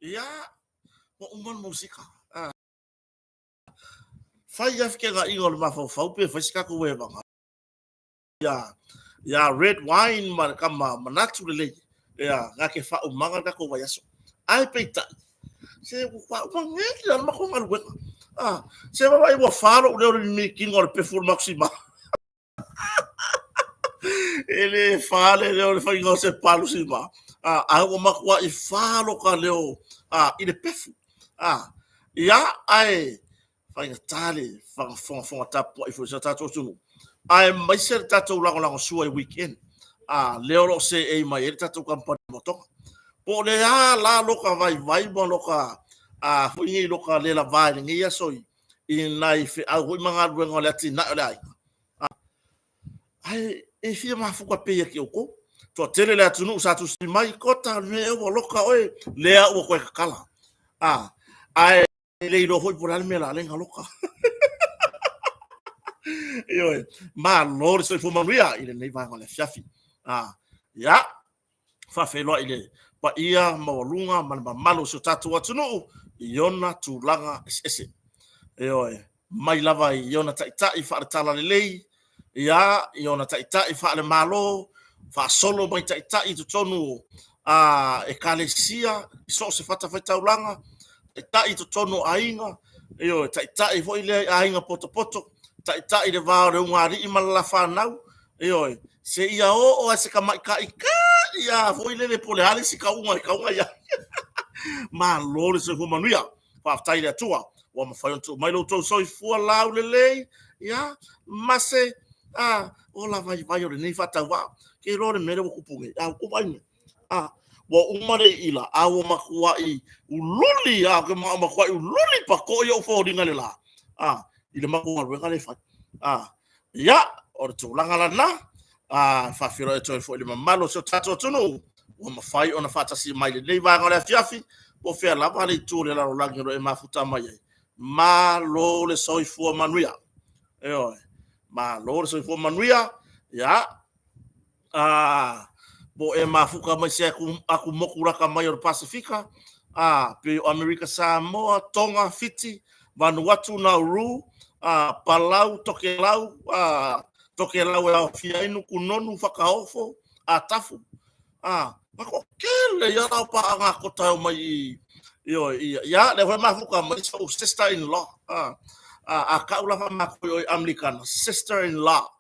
Ia, ua uma le musika. Fai lava fekegaina o le mafaufau pe fai se tatou evaga. Ia, ia red wine ma le kama manatu lelei. Ia, na te faaumaga le tatou vaiaso. Ae peitai, se ua faauma nei la le matou galuega. Ah, se vaavaai ua fa lou leo i le mimikina o le pefu o le matou E le fa le leo o le faiga o se palu sima. A ua matuai fa loka leo i le pefu. Ia, ae faigata le faafogafoga tapuai foi i si o tatou atunuu, aemaise le tatou lagolagosua i weekend, lea o lo o seei mai ai le tatou kamupani motoga. Po o le a la loka vaivai ma loka foi nei loka le lava i lenei aso i nai feau foi ma galuega o le atinae o le aiga, ae e fia mafuta pea ia te outou. Toatele le atunuu sa tusi mai, Kota, o le mea ea ua loka oe? Lea ua toe tatala. Ae le iloa foi po o le a le mea o le a ala ai ona loka. Ioe, malo le soifua manuia i lenei vaega o le afiafi. Ia, faafeiloai i le paia maualuga ma le mamalu o si o tatou atunuu i ona tulaga eseese. Ioe, mai lava i ona taitai faale-talalelei, ia, i ona taitai faale-Malo, faasolo mai taitai i totonu o ekalesia i so o se fatafaitaulaga, taitai i totonu o aiga, ioe, taitai foi lea i aiga potopoto, taitai i le va o le ulugalii ma le lafanau, ioe, seia oo lava i se tamaitai kai lava foi lele po o le a le isi tauga e tatau ona i ai. Malo le soifua manuia. Faafetai i le Atua ua mafai ona tuu mai lo outou soifua laulelei, ia, ma se ola vaivai o lenei faatauvaa. Ou te iloa o le mea lea ua tupu nei, a ua vaai nei, ua uma le iila, a ua matuai luli lava, ou te matuai luli pato'i ou foliga i le la, i le matou galuega lea e fai. Ia, o le tulaga lena, e faafeiloai atu ai foi i le mamalu o si o tatou atunuu ua mafai ona faatasi mai i lenei vaega o le afiafi, po o fea lava le itu o le lalolagi o lo o e mafuta mai ai. Malo le soifua manuia. Ioe, malo le soifua manuia. Ia, po o e mafuta mai se atumotu lata mai o le Pasefika, pei o Amerika Samoa, Toga, Fiti, Vanuatu, Nauru, Palau, Tokelau, Tokelau e aofia ai Nukunonu, Fakaofo, Atafu, ma toatele ia la o paaga kota e omai i ioe, ia, lea foi e mafuta mai sou sister in law, a tau la faamatou i o i Amerikana, sister in law,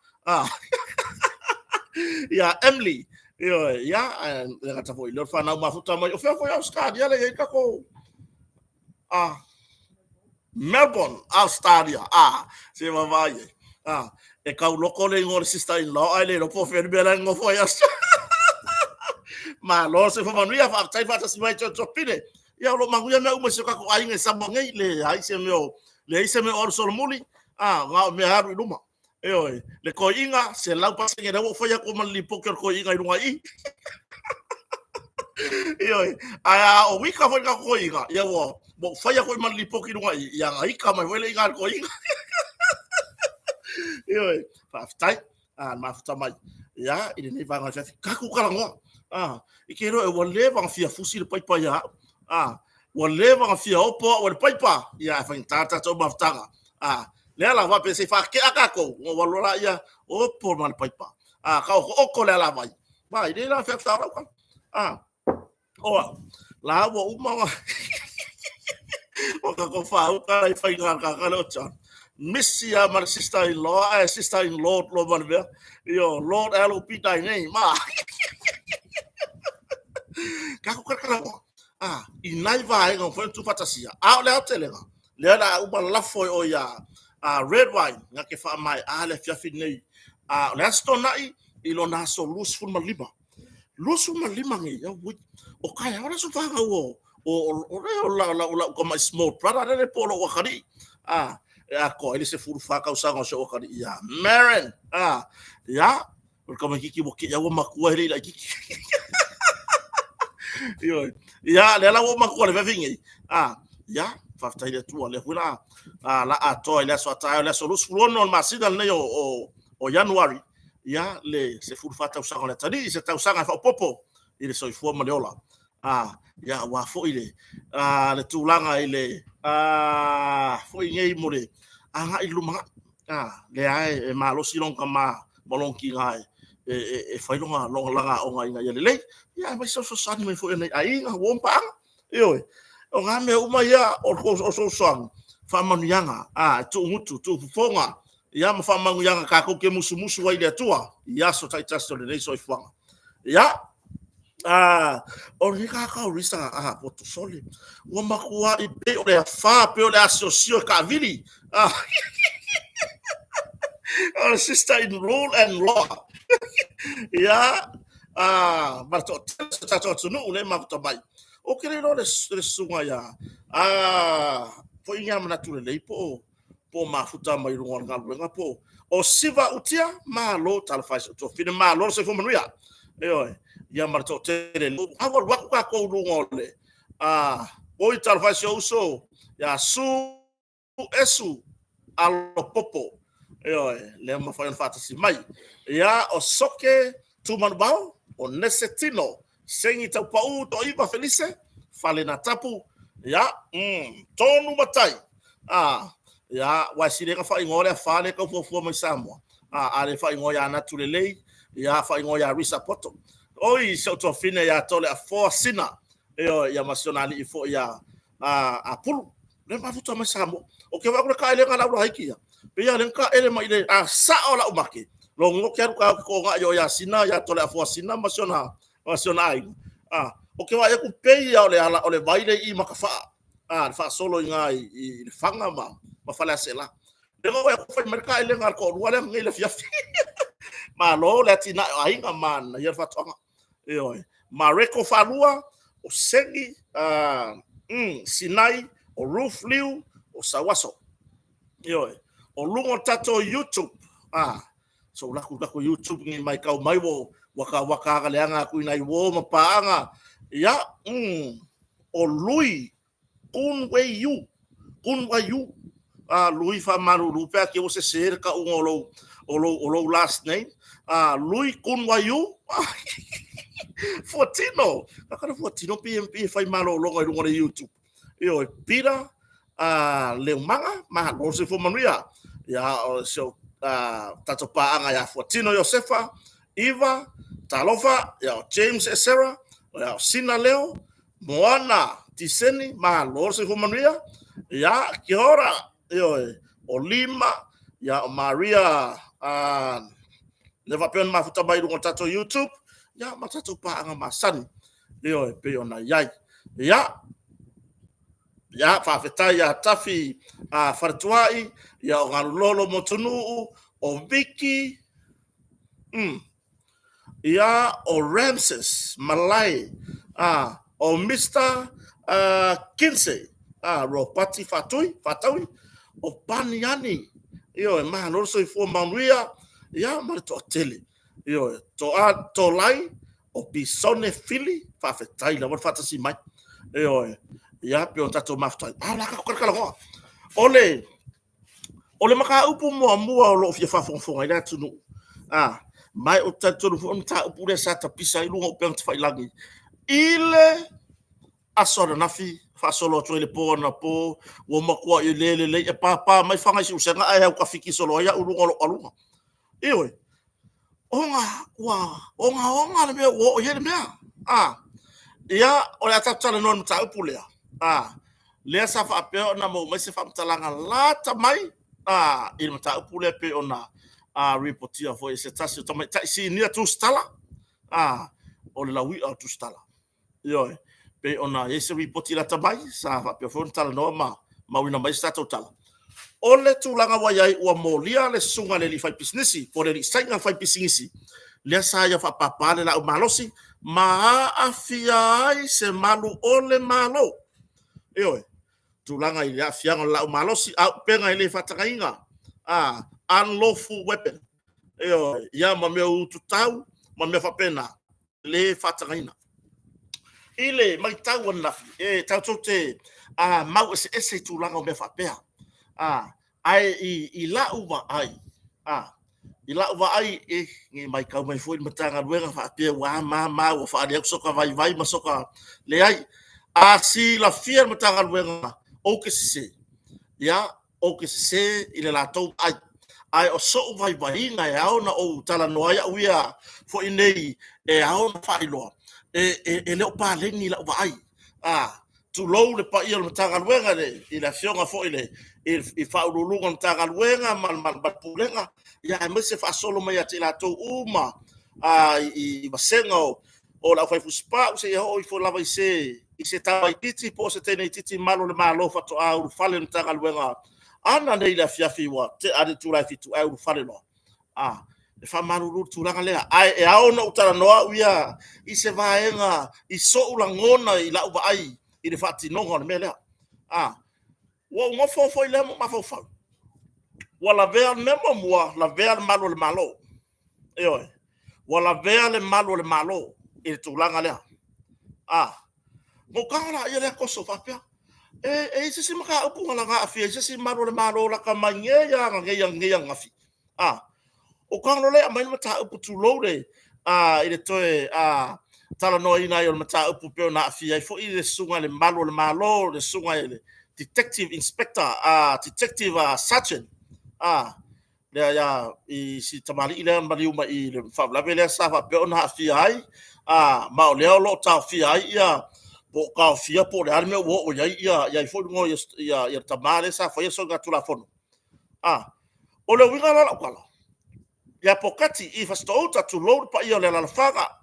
ia Emily, ioe, ia, le gata foi i lea o le fanau mafuta mai, o fea foi Ausetalia lea e i ai tatou, Melbourne, Australia. Se vaavaai ai. E tau loko le igoa o le sister in law ae le iloa po o fea le mea la e nonofo ai Australia. Malo le soifua manuia, faafetai faatasi mai Tuatupine. Ia o lo o manuia mea uma i si o tatou aiga i Samoa nei, leai se mea o, leai se mea o alu solomuli, na o mea alu i luma. Ioe, le toeaina, 100% lea ua ou fai atu ma le lipoti o le toeaina i luga i i. Ioe, ae a o ika foi le tatou toeaina, ia ua ou fai atu foi ma le lipoti i luga i i, ia na ika mai foi le iga a le toeaina. Ioe, faafetai, le mafuta mai, ia, i lenei vaega o le afiafi, tatou talanoa. I ke iloa ua leva ona fia fusi le paipa ia au. Ua leva ona fia opo au e le paipa, ia ae faigata le tatou mafutaga. Lea la faapea se i faatea tatou, ona ou alu loa lea opo ma le paipa. Ka otooto le alavai. Vaai, lea la feata lau tala. O au, la ua uma ona o tatou faauka la i faiga a le tagata lea o John. Misi lava ma le sister in law, ae sister in lord loa ma le mea. Io, Lord L O P thy name. Tatou talatalanoa, i nai vaega ua mafai ona tuufaatasia, a o le aotelega, lea o le a uma lafo e oe ia Red Wine, na te faamaea le afiafi lenei. O le Aso Toonai i lona aso 25. 25 nei, auoi, o taeao le aso fanau o o lea o lau tamai small brother lele po o lou atalii. E atoa ai le 14 tausaga o si ou atalii ia Maren. Ia, O le tamaititi ua te i ua matua e le i laititi. Ioe. Ia, lea la ua ou matua i le afiafi nei. Ia, faafetai i le Atua, lea foi la la atoa i le aso a taeao, le aso 26 o le masina lenei o Ianuari, ia, le 14 tausaga o le atalii, se tausaga e faaopoopo i le soifua ma le ola. A, ia, aua foi le, a, le tulaga i le, a, foi nei mo le agai i le lumanai. A, lea e malosi lona tama ma lona tina e fai lona aoga ina ia lelei. Ia, aemaise o le fesoasoani mai foi a nai aiga, uo ma paaga. Ioe. O na mea uma ia o fesoasoani, faamanuiaga, e tuugutu, tuufofoga, ia ma faamanuiaga tatou te musumusu ai i le Atua i aso taitasi o lenei soifuaga. Ia, o lenei tagata o Risa poto sole, ua matuai pei o le afa, pei o le asiosio e taavili. O le sister in rule and law. Ia, ma le toatele o si o tatou atunuu lea e mafuta mai. Ou te le iloa le susuga ia foi ni manatu lelei po o mafuta mai luga o le galuega po o Siva Utia. Malo talofa e si ou tuafafine, malo le soifua manuia. Ioe, ia ma le toatele. A ua alu atu tatou i luga o le oi talofa e si ou uso ia Su Esu Alopopo. Ioe, lea mafai ona faatasi mai. Ia, o Soke Tumanuvao, o Nese Tino, Segi Taupau Toaiva Felise, Fale na Tapu, ia, Tonu Matai. Ah, ia, ua e silega faaigoa le afa lea tau fuafua mai Samoa. Ah, a le faaigoa ia Natu Lelei, ia faaigoa ia Risa Poto. Oi, si ou tuafafine ia Toleafoa Sina, ioe, ia ma si ona alii foi ia Apulu. Le mafuta mai Samoa. O ke vaai le taelega la ula haiki ia. Pe ia le taele mai le a sao la umake. Lo ngo ke alu ka ko nga yo ya sina ya tole afua sina ma siona ma siona ai. A o ke vaai aku pe ia o le ala o le vai le i makafa. A le faasolo i nga i le fanga ma fale asela. Le ngo e fai mai taelega le ko lua le ngai le fiafi. Malo le atina o aiga ma na ia fatoanga. Ioe. Mareko Falua, o Segi Sinai, o Ruth Liu, o Sauaso. Ioe. O luga o tatou YouTube, so ulaku tatou YouTube ni mai kau mai wo waka waka aga leanga aku i nai uo ma paaga. Ia, o Lui Kun Wei Yu, Kun Wai Yu, a Lui faamalulu pe a ke ua sese le kauga o lou, o lou, o lou last name. A Lui Kun Wai Yu, Fuatino, kakana Fuatino PMP e fai malologa i luga o le YouTube. Ioe, Peter a Leumaga, malo le soifua manuia. Ia, o si ou tatou paaga ia Fuatino Iosefa, Iva, Talofa, ia o James Esera, ia o Sina Leo, Moana Tiseni, malo le soifua manuia. Ia, kia ora, ioe, o Lima, ia o Maria, le faapea ona mafuta mai i luga o le tatou YouTube, ia ma tatou paaga masani, ioe, pei ona i ai. Ia, ia, faafetai ia Tafi Faletuai, ia o Galulolo Motunuu, o Viki, Ia, o Ramses Malae, a, o Mister Kinsey, a, Ropati Faatui, Faataui, o Paniani, ioe, malo le soifua manuia, ia, ma le toatele, ioe, Toa, Tolai, o Pisone Fili, faafetai lava le faatasi mai, ioe, ia, pei ona tatou mafuta ai, a, o le a tatou talatalanoa. O le O le mataupu muamua o lo o fia faafogafoga ai le atunuu, a, ma ou te talitonu foi o le mataupu lea sa tapisa ai luga o upega tafailagi i le aso ananafi faasolo atu ai le po anapo, ua matuai le lelei e papa mai fana i Siusega ae autafiti solo ai au i luga o lou aluga. Ioe, ona ua ogaoga le mea ua oo i ai le mea. A, ia, o le a tatou talanoa i le mataupu lea. A, lea sa faapea ona maua mai se faamatalaga lata mai a, i le mataupu lea pei ona ripotia foi e se tasi o tamaitai sinia tusitala, a, o le laui'a o tusitala. Ioe, pei ona i ai se lipoti lata mai, sa faapea foi ona talanoa ma mauina mai se tatou tala. O le tulaga ua i ai, ua molia le susuga i le alii faipisinisi po o le alii Saina faipisinisi, lea sa ia faapapa le laau malosi ma aafia ai se malu o le Malo. Ioe, tulaga i le aafiaga o le laau malosi, auupega e le faatagaina, unlawful weapon, ioe, ia ma mea ututau ma mea faapena. Le faatagaina. I le matau ananafi, e tatou te mau eseese i tulaga o mea faapea. Ae i lau vaai, I la'u vaai, e, ne i maitau mai foi le Matagaluega faapea ua a ma ma ua faaali atu soka vaivai ma soka leai. A silafia e le Matagaluega ou te sese, ia, ou te sese i le latou vaai. Ae o so'u vaivaiga e ao ona ou talanoa ai au ia foi nei e ao ona faailoa, e le o paleni lau vaai. Tulou le paia o le Matagaluega i le Afioga foi i le Faauluuluga o le Matagaluega ma le Pulega, aemaise faasolo mai ia i latou uma i vasega o le aufai fusipau seia oo ifo lava i se tamaitiiti po o se teine itiiti malu a le Malo faatoa ulufale i le Matagaluega ana nei i le afiafi ua tea le itula e 7:00 ae ulufale loa. E faamalulu i le tulaga lea, ae e ao ona ou talanoa au ia i se vaega i sou lagona i lau vaai i le faatinoga o le mea lea. Ua ou nofo foi lea ma ou mafaufau, ua lavea, o le mea muamua, lavea le malu o le Malo. Ioe, ua lavea le malu o le Malo i le tulaga lea. Ona ou tago lea toso faapea, e i ai se isi mataupu na laga aafia ai se isi malu o le Malo lata mai nei lava ananei ananafi? Ou tago loa lea aumai le mataupu, tulou le toe talanoaina ai o le mataupu pei ona aafia ai foi le susuga i le Malu o le Malo, le susuga i le Detective Inspector, Detective Sergeant si tamalii lea na maliu mai i le faalavelave lea sa faapea ona aafia ai, ma o lea o lo o taofia ai po o taofia po o le a le mea ua oo i ai foi le tama lea sa faia solitulafono. O le uiga la o lau tala ia Poutati i Fasitoo-uta, tulou le paia o le alaalafaga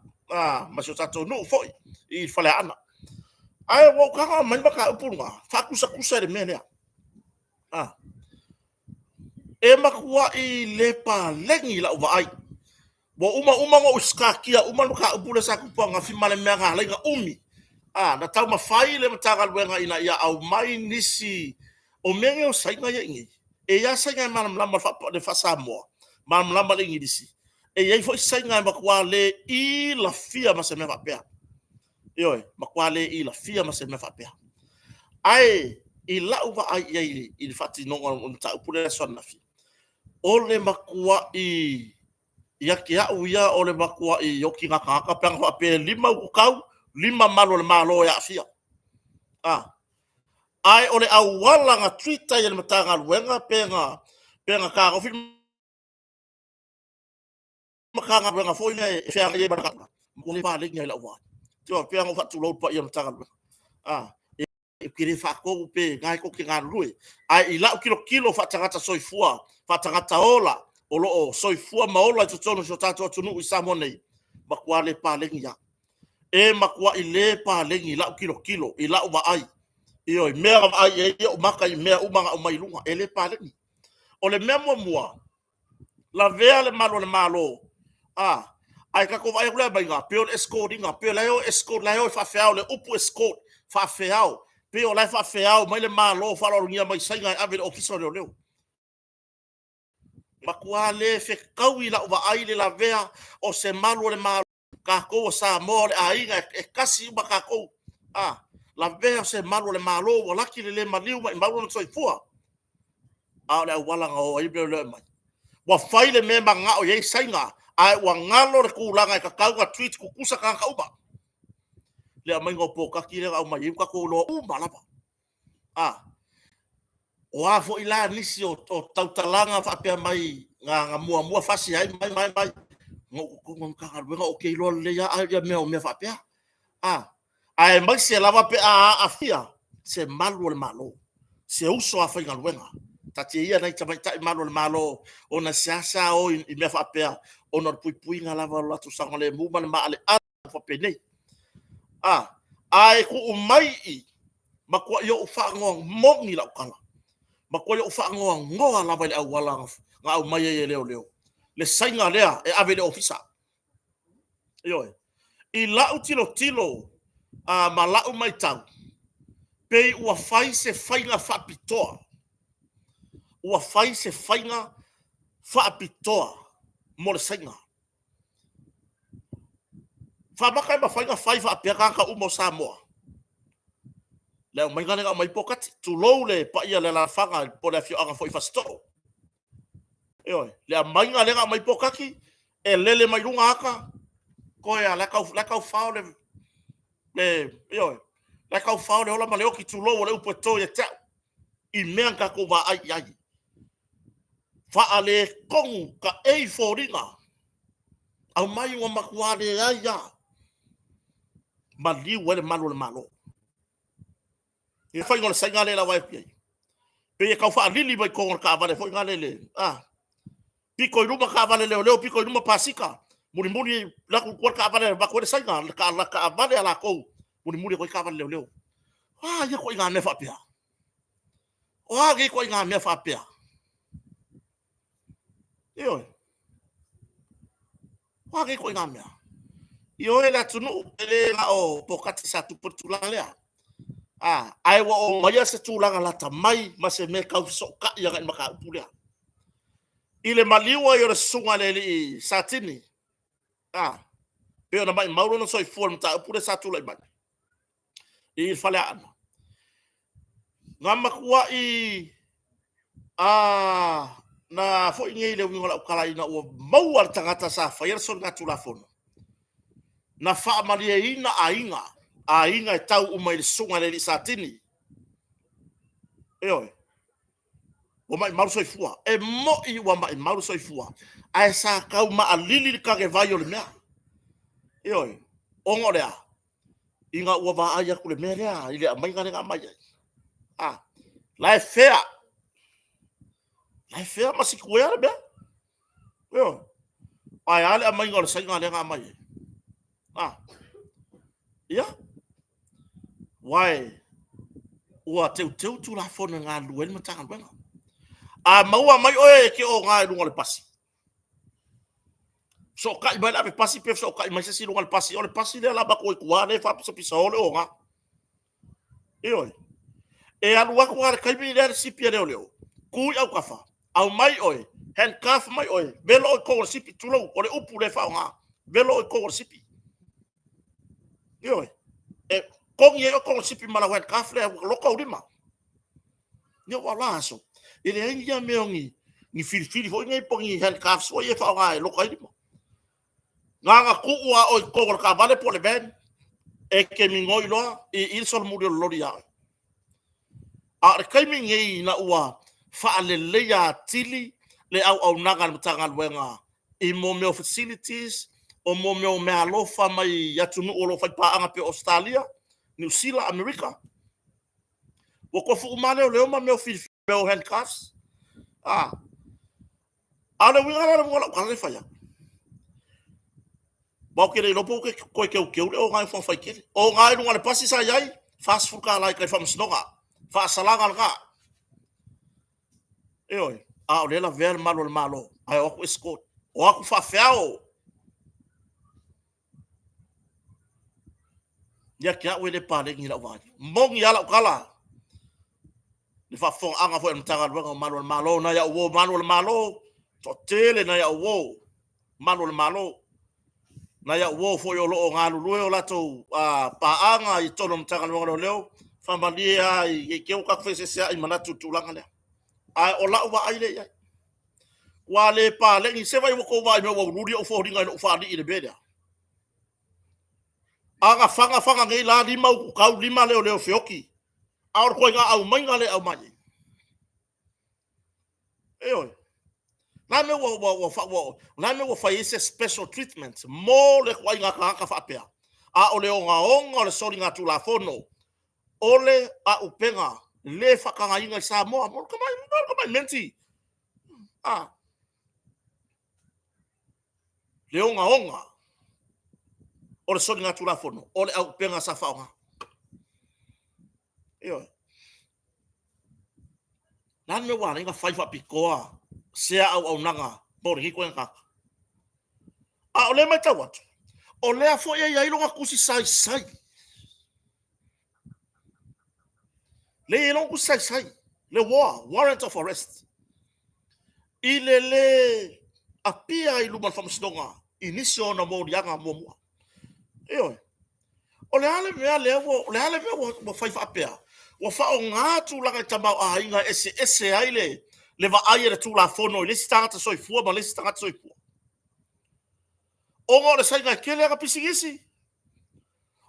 ma si o tatou nuu foi i Faleaana. Ae ua ou tago aumai le mataupu lena faatusatusa i le mea lea. E matuai le paleni lau vaai. Ua uma uma ona ou sikatia uma le mataupu lea sa tupu ananafi ma le mea na ala ai ona umi. Na taumafai le Matagaluega ina ia aumai nisi o mea nei o saina ia e i inei, e i ai lava saina e malamalama i le faa-Samoa, malamalama i le Igilisi, e i ai foi saina e matua le ilafia ma se mea faapea. Ioe, matua le ilafia ma se mea faapea. Ae i lau vaai i ai i le faatinoga o le mataupu lea i le aso ananafi, o le matuai, ia te au ia, o le matuai oti gatagata pe ana faapea e 5 ututau, 5 malu o le Malo e aafia. Ae o le auala na treat ai e le Matagaluega pe na tagofi le Matagaluega foi lea e feagai ai ma le ua le paleni lava i lau vaai. E pei lava ona ou faatulou i le paia o le Matagaluega, ou te le faatonu pe o lena tou te galulue, ae i lau tilotilo faa-tagata soifua, faa-tagata ola o lo o soifua ma ola i totonu o si o tatou atunuu i Samoa nei, e matua le paleni lava. E matuai le paleni i lau tilotilo i lau vaai, ioe, i mea na vaai i ai ou maka i mea uma na aumai i luga, e le paleni. O le mea muamua, lavea le malu o le Malo, ae tatou vaai atu i le aumaiga, pei o le escort ina, pei o la e o e escort, o la e o e faafeao, le upu escort, faafeao. Pei o la e faafeao mai le Malo faaaloalogia mai Saina e ave i le Ofisa o Leoleo. Matua le fetaui i lau vaai le lavea o se malu o le Malo, tatou o Samoa o le aiga e tasi uma tatou. Lavea o se malu o le Malo ua laki le le maliu, maumau lona soifua. A o le auala na o ai leoleo e aumai. Ua fai le mea e mananao i ai Saina, ae ua galo le tulaga e tatau ona treat tutusa tagata uma. Le aumaiga o Poutati lea na aumai ai ua tatou iloa uma lava. O a foi la nisi o tautalaga faapea mai na muamua fasi ai ma ai, na ou i totonu o le Matagaluega ou te iloa lelei lava mea o mea faapea. Aemaise lava pe a aafia se malu o le Malo, se uso a faigaluega. Taatia ia nai tamaitai malu o le Malo ona e seasea o i mea faapea ona o le puipuiga lava o le latou saogalemu ma le maaleale faapenei. Ae tuu mai i i, matuai ou faanoa moni lau tala, matuai ou faanoanoa lava i le auala na aumai ai e leoleo le Saina lea e ave i le Ofisa. Ioe. I lau tilotilo ma lau matau, pei ua fai se faiga faapitoa, ua fai se faiga faapitoa mo le Saina. Faamata e mafai ona fai faapea tagata uma o Samoa? Le aumaiga lea na aumai ai Poutati, tulou le paia o le alaalafaga po o le afioaga foi i Fasitoo. Ioe, le aumaiga lea na aumai pokaki, e lele mai luga ata, toe a, la e tau fao le, ioe, la e tau fao le ola ma le oti, tulou, o le upu e to ia te au, i mea na tatou vaai i ai. Faaletonu, taei foliga, aumai ua matua leai lava, maliu ai le malu o le Malo. I le faiga o le saina lea o le a ou vaai atu i ai, pei e tau faalili mai totonu o le taavale foi lele, a, pito i luma taavale leoleo, pito i luma pasika, mulimuli alu atu i tua le taavale e avatu ai le saina, le taavale a latou, mulimuli atu ai taavale leoleo. O a ia ituaiga mea faapea? O a nei ituaiga mea faapea? Ioe. O a nei ituaiga mea? Ioe le atunuu, e le na o Pokati sa tupu ai le tulaga lea. A, ae ua oo maia se tulaga lata mai ma se mea tau fesootai agai i le mataupu lea. I le maliu ai o le susuga i le alii Satini, a, pei ona maumau lona soifua i le mataupu lea sa tulai mai i i le Faleaana, na matuai na foi nei le uiga o lau tala ina ua maua le tagata sa faia le soligatulafono, na faamalieina aiga, aiga e tau uma i le susuga i le alii Satini. Ioe. Ua maumau le soifua. E moi ua maumau le soifua, ae sa tau maalili le tanevai o le mea. Ioe. Ona o le a? Ina ua vaai atu i le mea lea, i le aumaiga lea na aumai ai. A, la e fea? La e fea ma sikuea le mea? Ioe. Ae a le aumaiga o le saina lea na aumai ai? A, ia, aua ua teuteu Tulafono e galulue ai le Matagaluega. A maua mai oe e te oga i luga o le pasi, fesootai mai le ave pasi pe fesootai mai se isi i luga o le pasi, o le pasi lea o le a avatu ai i tua lea e faapisapisao le oga. Ioe. E alu atu lava i le taimi lea le sipi a leoleo, tu i autafa, aumai oe, handcuff mai oe, velo oe i totonu o le sipi, tulou, o le upu lea e faaaoga, velo oe i totonu o le sipi. Ioe. E togi ai oe i totonu o le sipi ma lau handcuff lea ua loka ou lima. Ia ua la aso, e leai ni ia mea o ni filifili foi nei po o ni handcuffs foi e faaaoga e loka ai lima. Na ona tuu lava oe i totonu o le taavale po o le van, e te migoi loa i i le solomuli o le loli ia oe. A o le taimi lenei ina ua faaleleia atili le auaunaga a le Matagaluega i mea o facilities, o mea o meaalofa mai atunuu o lo o faipaaga pei o Ausetalia, Niu Sila, Amerika, ua tofu uma lava leoleo ma mea o filifili, mea o handcuffs. A o le uiga la o le uiga o lau tala lea e fai atu, aua ou te le iloa pe ua toe teuteu le oga i Fogafaitele. Oga i luga o le pasi sa i ai, $40 i tai i le faamasinoga. Faasalaga lena. Ioe. A o lea e lavea le malu o le Malo, ae o atu escort, o atu faafeao. Ia te au e le paleni i lau vaai. Moni lava lau tala, le faafofogaaga foi a le Matagaluega o Malu o le Malo, nai au uo Malu o le Malo, toatele nai au uo Malu o le Malo, nai au uo foi o lo o galulue o latou paaga i totonu o le Matagaluega o Leoleo, faamalie lava i te i ua tatou feeseeseai i manatu i le tulaga lea. Ae o lau vaai lea i ai. Ua le paleni, se vaai ua tou vaai mai ua uliuli ou foliga i lou faalii i le mea lea. A na faga faga nei la, 5 ututau, 5 leoleo feoti. A o le ituaiga aumaiga lea e aumai ai. Ioe. La mea ua, ua, ua, ua, la mea ua fai ai se special treatment mo le ituaiga tagata faapea. A o le ogaoga o le soligatulafono o le auupega le faatagaina i Samoa, mo le tamai, mo le tamai menti. A. Le ogaoga o le soligatulafono o le auupega sa faaaoga. Ioe. Le a le mea ua ala ai ona fai faapitoa sea auaunaga mo lenei ituaiga tagata? A o lea e matau atu, o lea foi e i ai lona tusi saisai. Lea e i ai lona tusi saisai, le WOA, Warrant of Arrest, i le lē apia i luma o le faamasinoga i nisi o ona moliaga muamua. Ioe. O le a le mea lea ua, o le a le mea ua fai faapea? Ua faaaoga tulaga i tamaoaiga e eseese ai le le vaai a le Tulafono i le isi tagata soifua ma le isi tagata soifua. Ona o le saiga e tele ana pisinisi,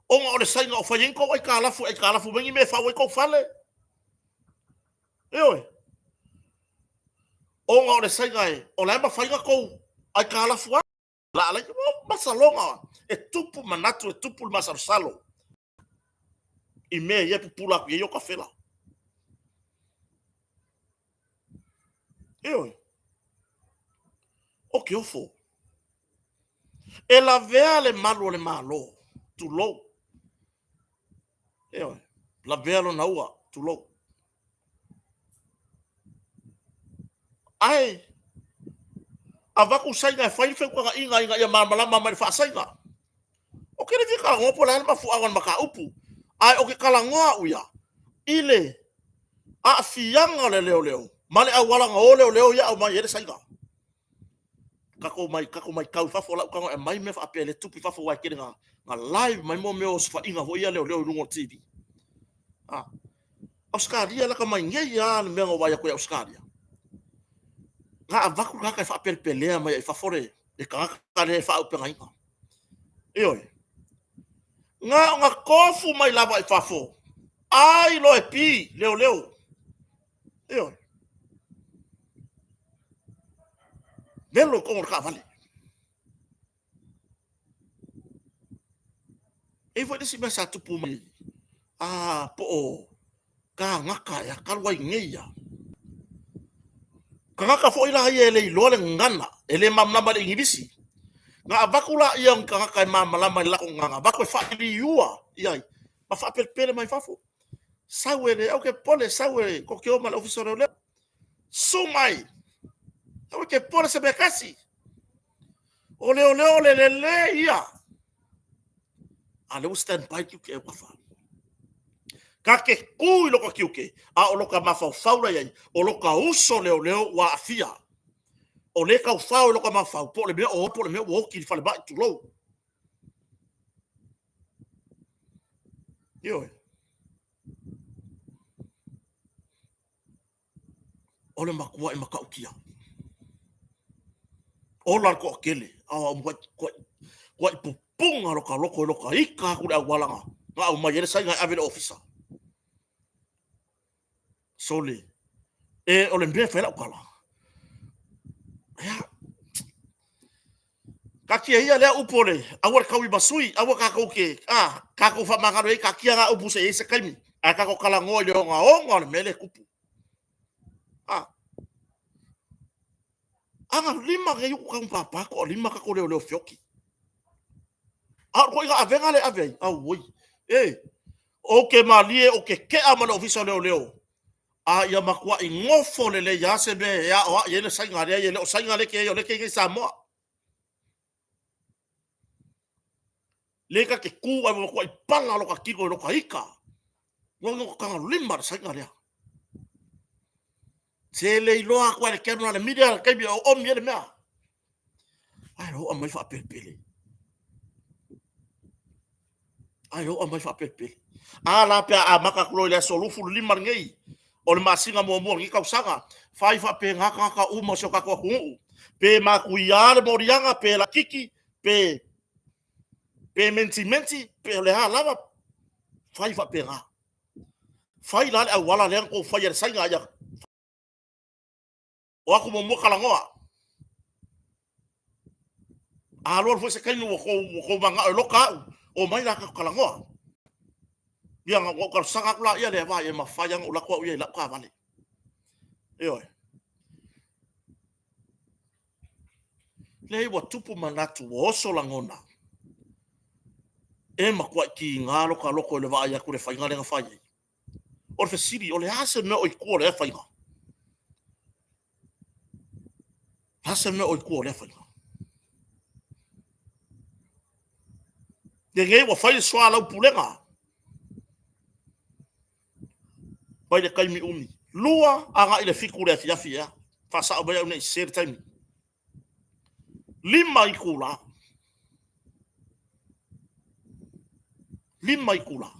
ona o le saiga o fai ai ni tou aitalafu e aitalafu mai ni mea e fau ai tou fale. Ioe. Ona o le saiga e, o la e mafai ona tou aitalafu ai. La ala masaloga e tupu manatu, e tupu le masalosalo i mea ia e pupula atu i ai o kafela. Ioe. O ke ofo. E lavea le malu o le Malo, tulou. Ioe. Lavea lona ua, tulou. Ae avatu saina e fai le feutagaiga ina ia malamalama mai le faasaina. Ou te le fia talanoa po o le a le mafuaaga o le mataupu, ae ou te talanoa au ia i le aafiaga o le leoleo ma le auala na o leoleo ia aumai ai le saina. Tatou mai, tatou matau i fafo, o lau tago e aumai mea faapea le tupu i fafo, aua e tele na, na live mai mo mea o osofaiga foi ia leoleo i luga o le TV. Ah. Ausetalia lata mai nei lava le mea na ou vaai atu i Ausetalia. Na avatu le tagata e faapelepelea mai ai fafo le, le tagata lea e faaaupegaina. Ioe. Na ona tofu mai lava i fafo, ai loa e pi, leoleo. Ioe. Melo i totonu o le taavale. E i ai foi le isi mea sa tupu mai, a po o kānaka ea talu ai nei lava. Tagata foi la ia e le iloa le gagana, e le malamalama i le Igilisi. Na avatu laia o ni tagata e malamalama i le latou gagana, avatu e faaliliua i ai ma faapelepele mai fafo. Sau e le, aua e te popole, sau e tou te o ma le Ofisa o Leoleo. Susu mai, aua e te popole se mea e tasi. O leoleo o le lele ia. A lea ua stand by tiute e uafa. Ka te tu i lota tiute, a o lota mafaufau la i ai, o lota uso leoleo ua aafia. O lea e taufao i lota mafaufau, po o le mea o po o le mea ua oti i le falemai, tulou. Ioe. O le matuaʻi matautia. Ola le toatele, a o au matuaʻi pupuga lo ka loko i lo ka ika atu le auala na aumai ai le saina e ave i le ofisa. Sole, e o le mea e fai lau tala. Ia, Taatia ia lea upu o le aua le taui ma sui, aua tatou te, a, tatou faamagalo ai, taatia na upu se i ai se taimi, ae tatou talanoa i le ogaoga o le mea lea e tupu. A, ana lima nei uku taugapapa, toalima tatou leoleo feoti. A o le ituaiga avega lea e ave ai, auoi, e, ou te malie, ou te tea ma le Ofisa o Leoleo, a ia matuai nofo lelei lava se mea e aoai ai le saina lea, e le o saina lea e te i ai, o lea e te i ai nei i Samoa. Lea ta te tu ae ua matuai pala lota tino i lota ika. Ua no tagalima le saina lea. Se le iloa atu ai le camera le media le taimi e oomi ai le mea. Ae o aumai faapelepele. Ae oo mai faapelepele. A la pe a amata atu loa i le aso 25 lenei o le masina muamua o lenei tausaga, fai faapena tagata uma o si o tatou atunuu, pe matuia le moliaga, pe laitiiti, pe pe mentimenti, pe o le a lava, fai faapena. Fai la le auala lea na tou faia i le saina ia O atu muamua talanoa. A alualu foi se taimi ua tou mananao e loka au, omai la tatou talanoa. Ia, na ou talosaga atu laia lea, vaai e mafai lava ona ou alu atu au ia i lau taavale. Ioe. Leai, ua tupu manatu, ua oso lagona. E matuai tiga lo ta loto i le vaai atu i le faiga lea na fai ai. O le fesili, o le a se mea o i tua o lea faiga? Le a se mea o i tua o lea faiga? Lenei ua fai le soalaupulega mai le taimi umi. 2 agai le 7 i le afiafi ea. Faasao mai au nei sese le taimi. 5 itula. 5 itula.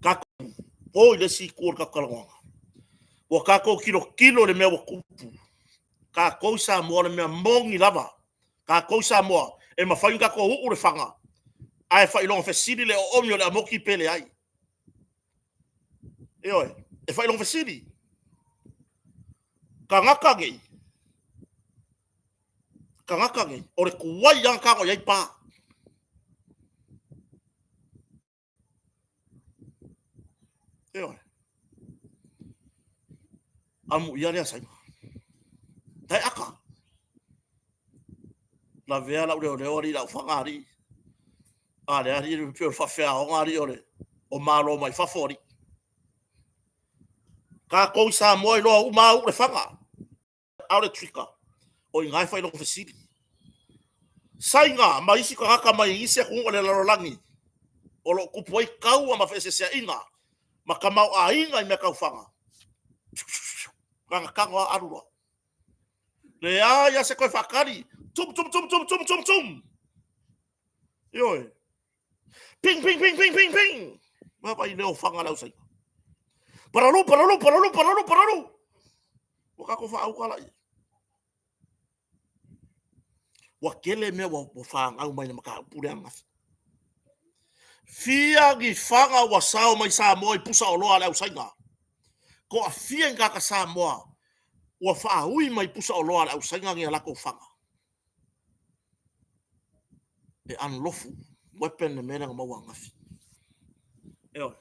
Tatou Po i le isi itu o le tatou talanoaga. Ua tatou tilotilo i le mea ua tupu. Tatou i Samoa o le mea moni lava. Tatou i Samoa e mafai ona tatou uu le faga ae faailoga fesili le oomi o le amoki pe leai. Ioe, e faailoga fesili. Tagata nei, tagata nei, o le tuai lava ona tago i ai pa. Ioe. Amuia lea Saina. Tae aka. Lavea lau leoleo alii lau faga alii. A le alii le pei o le faafeaoga alii o le o malo mai fafo alii. Tatou i Samoa iloa uma au le faga. A o le trigger, o i ina e fai lona fesili. Saina ma isi tagata mai isi atunuu o le lalolagi o lo o tupu ai taua ma feeseeseaiga ma tamaoaiga i mea tau faga, tagatago lava alu loa. Leai lava se toe faatali. Tum, tum, tum, tum, tum, tum, tum. Ioe. Ping, ping, ping, ping, ping, ping. Vaavaai leo faga le au Saina. Paralu, paralu, paralu, paralu, paralu. Ua tatou faauka laia. Ua tele mea ua fanau mai le mataupu lea ananafi. Fia ni faga ua sao mai Samoa i pusa oloa a le au Saina. Toafia ni tagata Samoa ua faaui mai pusa oloa a le au Saina ni a latou faga. E unlawful weapon le mea lea na maua ananafi. Ioe.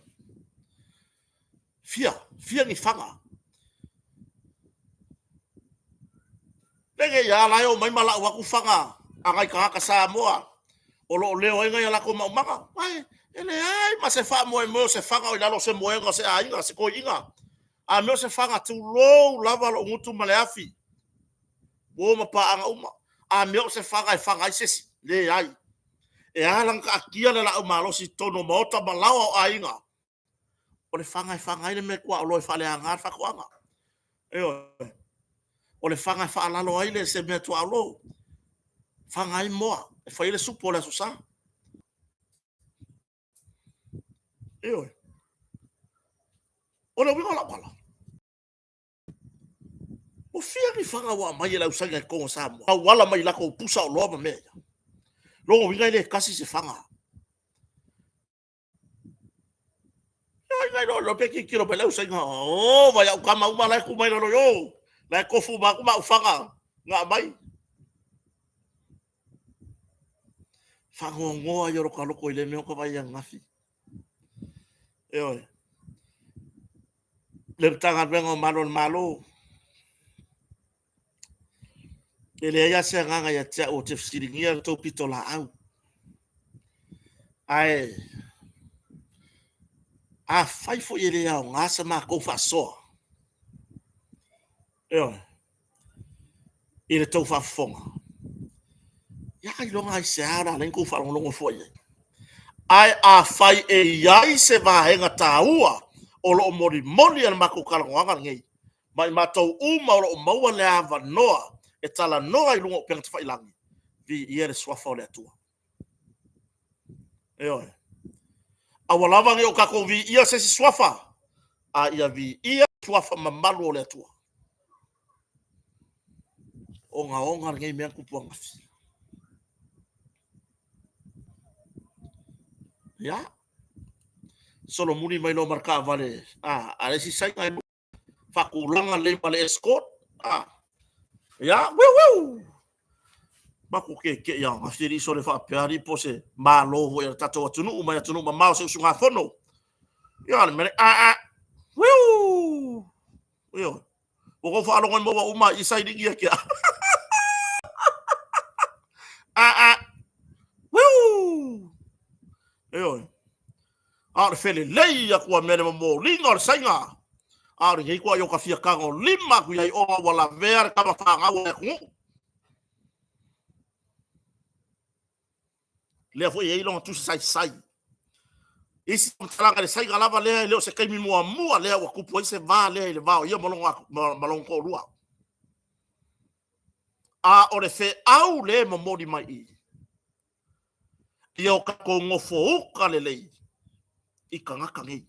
Fia, fia ni faga. Lenei a la e omai ma lau atu faga a nai tagata Samoa o lo o leo ai nai a latou maumaga. Ae, e leai ma se faamoemoe o se faga o i lalo o se moega o se aiga, se toeaina. A mea o se faga, tulou lava lou gutu ma le afi. Uo ma paaga uma. A mea o se faga e faga ai se isi? Leai. E ala ona taatia le laau malosi i totonu o maota ma laoa o aiga, o le faga e faga ai le mea tuaoloa e faaleaga le faatoaga. Ioe. O le faga e faalalo ai le se mea tuaolo, faga ai moa e fai ai le supo o le Aso Sa. Ioe. O le uiga o lau tala, Ua fia ni faga ua aumai e le au Saina i totonu o Samoa, tauala mai i latou pusa oloa ma mea ia. Lona uiga e le tasi se faga. Ai nai loa pe tilotilo mai le au Saina, o vai au tama uma la e tu mai lalo i o, la e tofu uma atu ma au faga na aumai. Faanoanoa ia o lota loto i le mea o ta vaai ananafi. Ioe. Le Matagaluega o Malu o le Malo, e leai lava se agaga ia te au ou te fesiligia le tou pitolaau. Ae afai foi e le aoga sa matou faasoa, ioe, i le tou faafofoga, ia ailoga aisea o le a alai na tou faalogologo fua i ai. Ae afai e i ai se vaega taua o lo o molimoli e le matou talanoaga lenei, ma i matou uma o lo o maua le avanoa e talanoa i luga o upega tafailagi, viia le Suafa o le Atua. Ioe. Aua lava ne i o tatou viia se isi suafa, a ia viia suafa mamalu o le Atua. Ogaoga lenei mea na tupu ananafi. Ia, solomuli mai loa ma le taavale a le isi Saina e faatulaga lelei ma le escort. Ia, wiu wiu! Matou keke'i ananafi alii sole faapea alii po o se malo foi a le tatou atunuu mai atunuu mamao se usugafono. Ia, le mea lea, a a, wiu! Ioe. Ua tou faalogo ai maua uma i sailini ia kia. A a. Wiu! Ioe. A o le felelei atu a mea le momoliga o le saiga. A o lenei tuai o ka fia tago lima atu iai ona ua lavea le tama fanau a le atunuu. Lea foi e i ai lona tusi saisai. Isi faamatalaga i le saiga lava lea e le o se taimi muamua lea ua tupu ai se va lea i le va o ia ma lona toalua. A o le feau lea e momoli mai i i, ia o tatou nofouka lelei i tagata nei.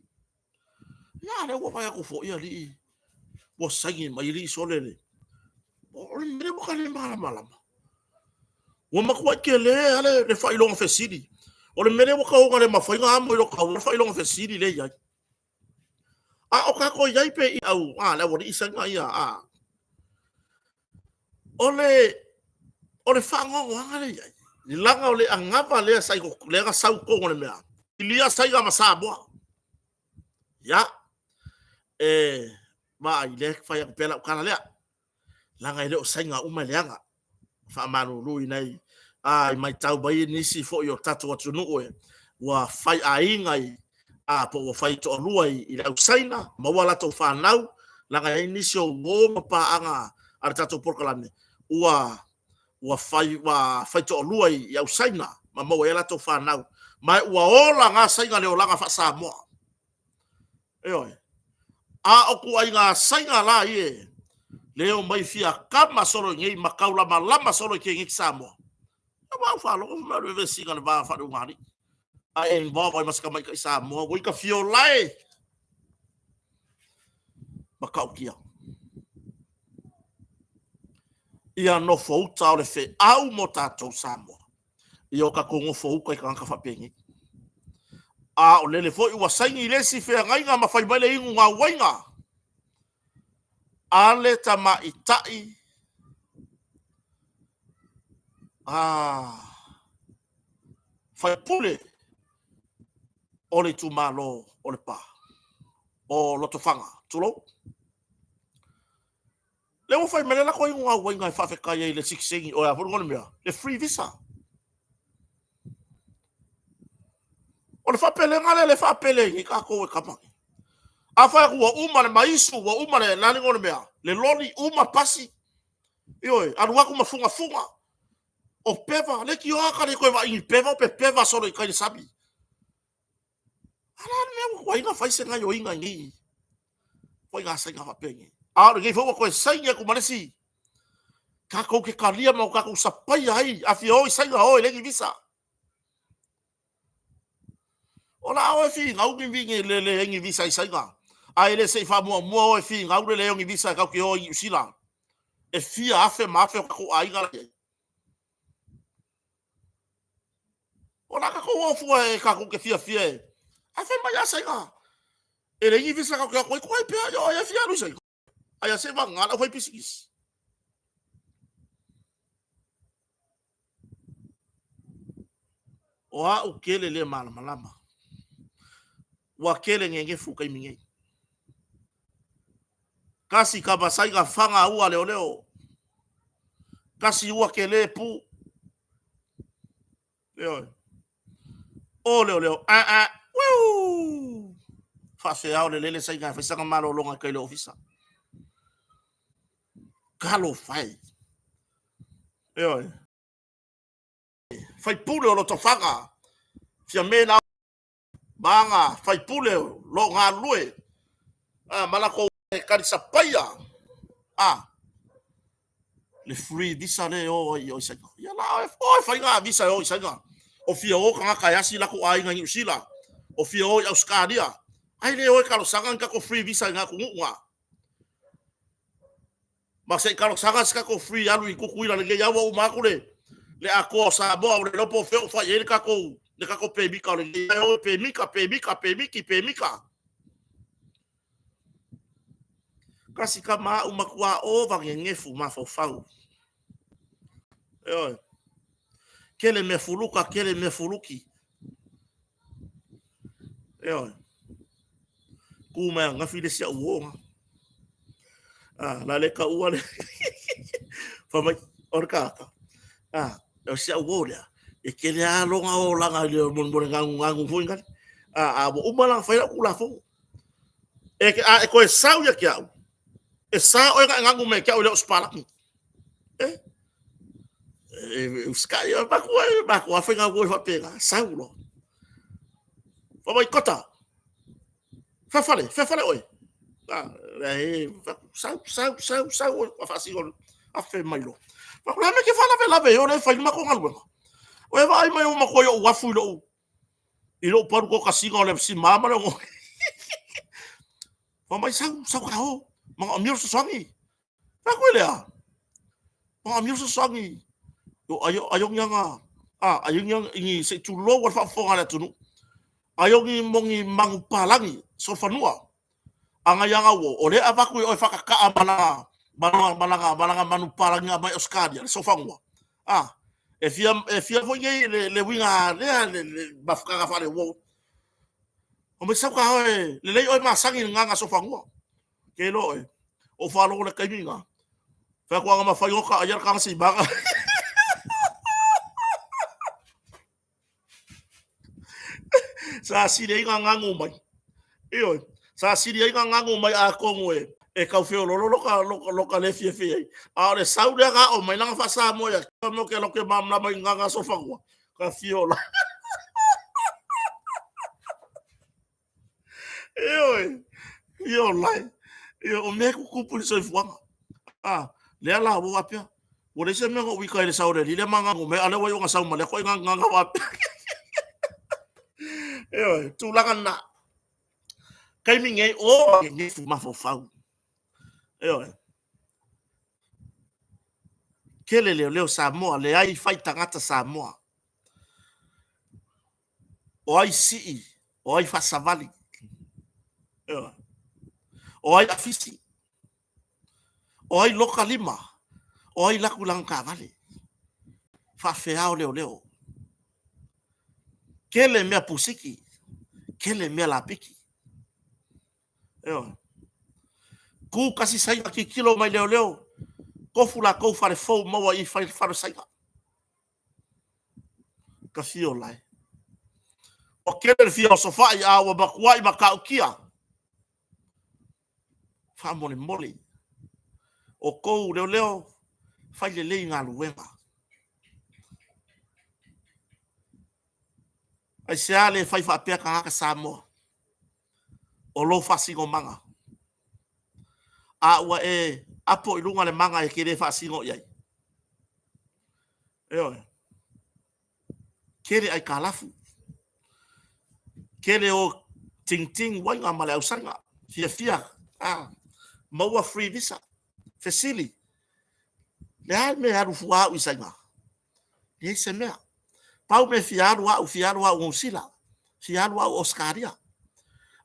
Ia, lea ua vaai atu foi alii, ua saini mai alii sole le. O le mea ua le malamalama. Ua matuai tele lava le faailoga fesili. O le mea lea ua tatau ona le mafai ona amo i lota taua le faailoga fesili lea e i ai. A o tatou i ai pea i au, a, le aualii Saina ia, a. O le faanoanoaga lea e i ai, leaga o le anava lea sa i totonu, lea na sau i totonu o le mea, filia Saina ma Samoa. Ia, e vaai, lea e fai atu pea lau tala lea, leaga e le o Saina uma e leaga. Faamalulu i nai, a, i matau mai nisi foi o le tatou atunuu e, ua fai aiga i, a, po ua fai toalua i le au Saina, maua a latou fanau, leaga e i ai nisi o uo ma paaga a le tatou polokalame, ua fai toalua i au Saina ma maua ai a latou fanau, ma ua ola na Saina i le olaga faa-Samoa. Ioe. A o ituaiga Saina la ia lea e omai fia kama solo i inei ma taulamalama solo i teineiti Samoa, ua ou faalogo fai mai o le vevesiga o le va faale-ulugalii, ae involve ai ma si tamaitai Samoa ua ita fiola e! Matautia. Ia nofouta o le feau mo tatou Samoa. Ia o tatou nofouta i tagata faapenei. A o lele foi ua saini le isi feagaiga ma fai mai le inu gauaiga a le tamaitai a faipule o le itumalo o Lepa, o Lotofaga, tulou. Lea ua fai mai le lako inu gauaiga e faafetai ai i le sitiseni, o le a foi le mea, le free visa. O le faapelega lea le faapele ai nei tatou e tama nei. A fai atu ua uma le maisu, ua uma le a le igoa o le mea, le loli, uma pasi, ioe, alu atu ma fugafuga, o peva, leitioa ta le toe vaai i ni peva o pepeva solo i tai i le sami. A o le a le mea ua tuai ona fai se gaoioiga i nei ituaiga Saina faapenei? A o lenei foi ua toe saini atu ma le isi, tatou te talia ma o tatou sapaia ai, a fia o i Saina, o e leai ni visa. O le a oe finau ni le leai ni visa i Saina, ae le se i faamuamua oe finau le leai o ni visa e tatou te o ai i Niu Sila, e fia afe ma afe o tatou aiga la e i ai. O le a tatou o fua e tatou te fiafia e. Ae fai mai lava Saina, e leai ni visa tatou te o atu ai, tuai pea, ia o ai e fia alu i Saina? Aia se vagana le aufaipisinisi. O au tele le malamalama. Ua tele gegefu taimi nei. Kasi kava saiga faga ua leoleo. Kasi ua tele pu. Ioe. O leoleo, a a, wiu! Faafeao le lele saiga e fai sana malologa i tai le ofisa. Talofa e. Ioe. Faipule o Lotofaga, Fiame na ma aga faipule o lo o galulue ma latou talisapaia a le free visa lea e o ai i Saina. Ia la oe, o e fai ngā visa e o i Saina. O fia o tagata e asi latou aiga i Niu Sila, o fia o i Ausetalia. Ai le o e talosaga ni tatou free visa i ngā atunuu ngā. Ma se i talosaga se tatou free alu i Tutuila lenei au ua uma atu le le atoa o Samoa ua le iloa po o fea o fai i ai le tatou le tatou pemita o lenei e o pemita pemita pemiti pemita. Kasi tama a'u matua ova gegefu mafaufau. Ioe. Kele mea fuluka, kele mea fuluki. Ioe. Ku mai angafi le isi a'u uo na. Ah, la le taua le fai mai o le tagata. Ah, o si a'u uo lea. E kele lava lona olaga i le mo le ganuganu foi nale. Ah, a ua uma la ona fai lau Tulafono. E, a e toe sau ia te au, e sa oe na e ganu mai ia te au e le o se palagi. E, e usitai, e matua, e matua faiga ua e faapena, sau loa. Fai mai, Kota, fea fale, fea fale oe. Ah, e, sau, sau, sau, sau, a faasino, afe mai loa. Fai atu, le a mea e te faalavelave ai o lea e fai le matou galuega. O e vaai mai ua matuai ou afu i lou palu tokasina o le sima ma le ogogi. Fai mai sau, sau ka o, manaomia le fesoasoani. Fai atu ai lea, manaomia le fesoasoani ai o ni aga, ai o ni, se i tulou a le faafofoga a le atunuu, ai o ni moni manu palagi solofanua. Ana ia aga uo, o lea e avatu i oe faatataa ma lana manu palagi na aumai Ausetalia, le solofanua. E fia foi nei le uiga lea le mafutaga faale-uo. Fai mai sau ta o e lelei oe masani i le gaga solofanua. Ke iloa oe, ou faalogo i le taimi lena, fai atu ana mafai ona ota aia le taga simaga. Sa sili ai ona nanu mai. Ioe, sa sili ai ona nanu mai atonu e tau feoloolo lota le fiafia i ai. A o le sau lea na aao mai lana faa-Samoa ia te au, fai mai ou te alu atu e malamalama i le gaga solofanua. Ka fio la. Ioe, ioe, ioe, o mea e tutupu i le soifuaga. A, lea la ua faapea, ua leai se mea na ou ita ai i le sau o le alii lea ma nanu mai, a o lea ua iu ina sau ma lea ituaiga gaga faapea. Ioe, tulaga lena. Taimi nei, o nenefu mafaufau. Ioe. Tele leoleo Samoa, leai fai tagata Samoa. O ai sii, o ai faasavali. Ioe. O ai afisi. O ai loka lima, o ai laku i lana taavale. Faafeao leoleo. Tele mea pusiki, tele mea lapiki. Ioe. Tu tasi Saina tilotilo mai leoleo, tofu latou fale fou maua i fale Saina. Ka fio lae. Ua tele le fia osofai a ua matuai matautia. Faamolemole, o tou leoleo, fai lelei galuega. Aisea le fai faapea tagata Samoa o lou faasinomaga? A ua e apo i luga le maga e te le faasino i ai. Ioe. Tele aitalafu, tele o tingting uaiga ma le ausaga, fiafia, maua free visa. Fesili, le a le mea e alu fua au i Saina? Leai se mea. Pau mea fia alu au, fia alu au Niu Sila, fia alu au Ausetalia.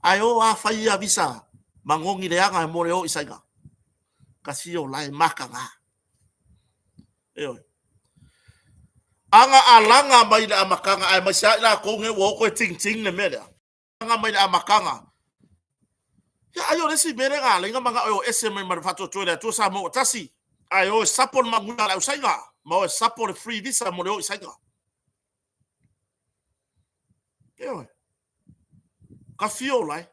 Ae o a fai ia visa magogi leaga mo le o i Saina. Kasi o lae mataga. Ioe. Aga alaga mai le amataga aemaise lava i latou nei ua o toe tingting le mea lea. Alaga mai le amataga. Ia ai o le isi mea lea na ala ai ona manao e o ese mai ma le faatuatua i le Atua Samoa ua tasi, ae o e sapo le manuia a le ausaiga ma o e sapo le free visa mo le o i Saina. Ioe. Ka fio lae.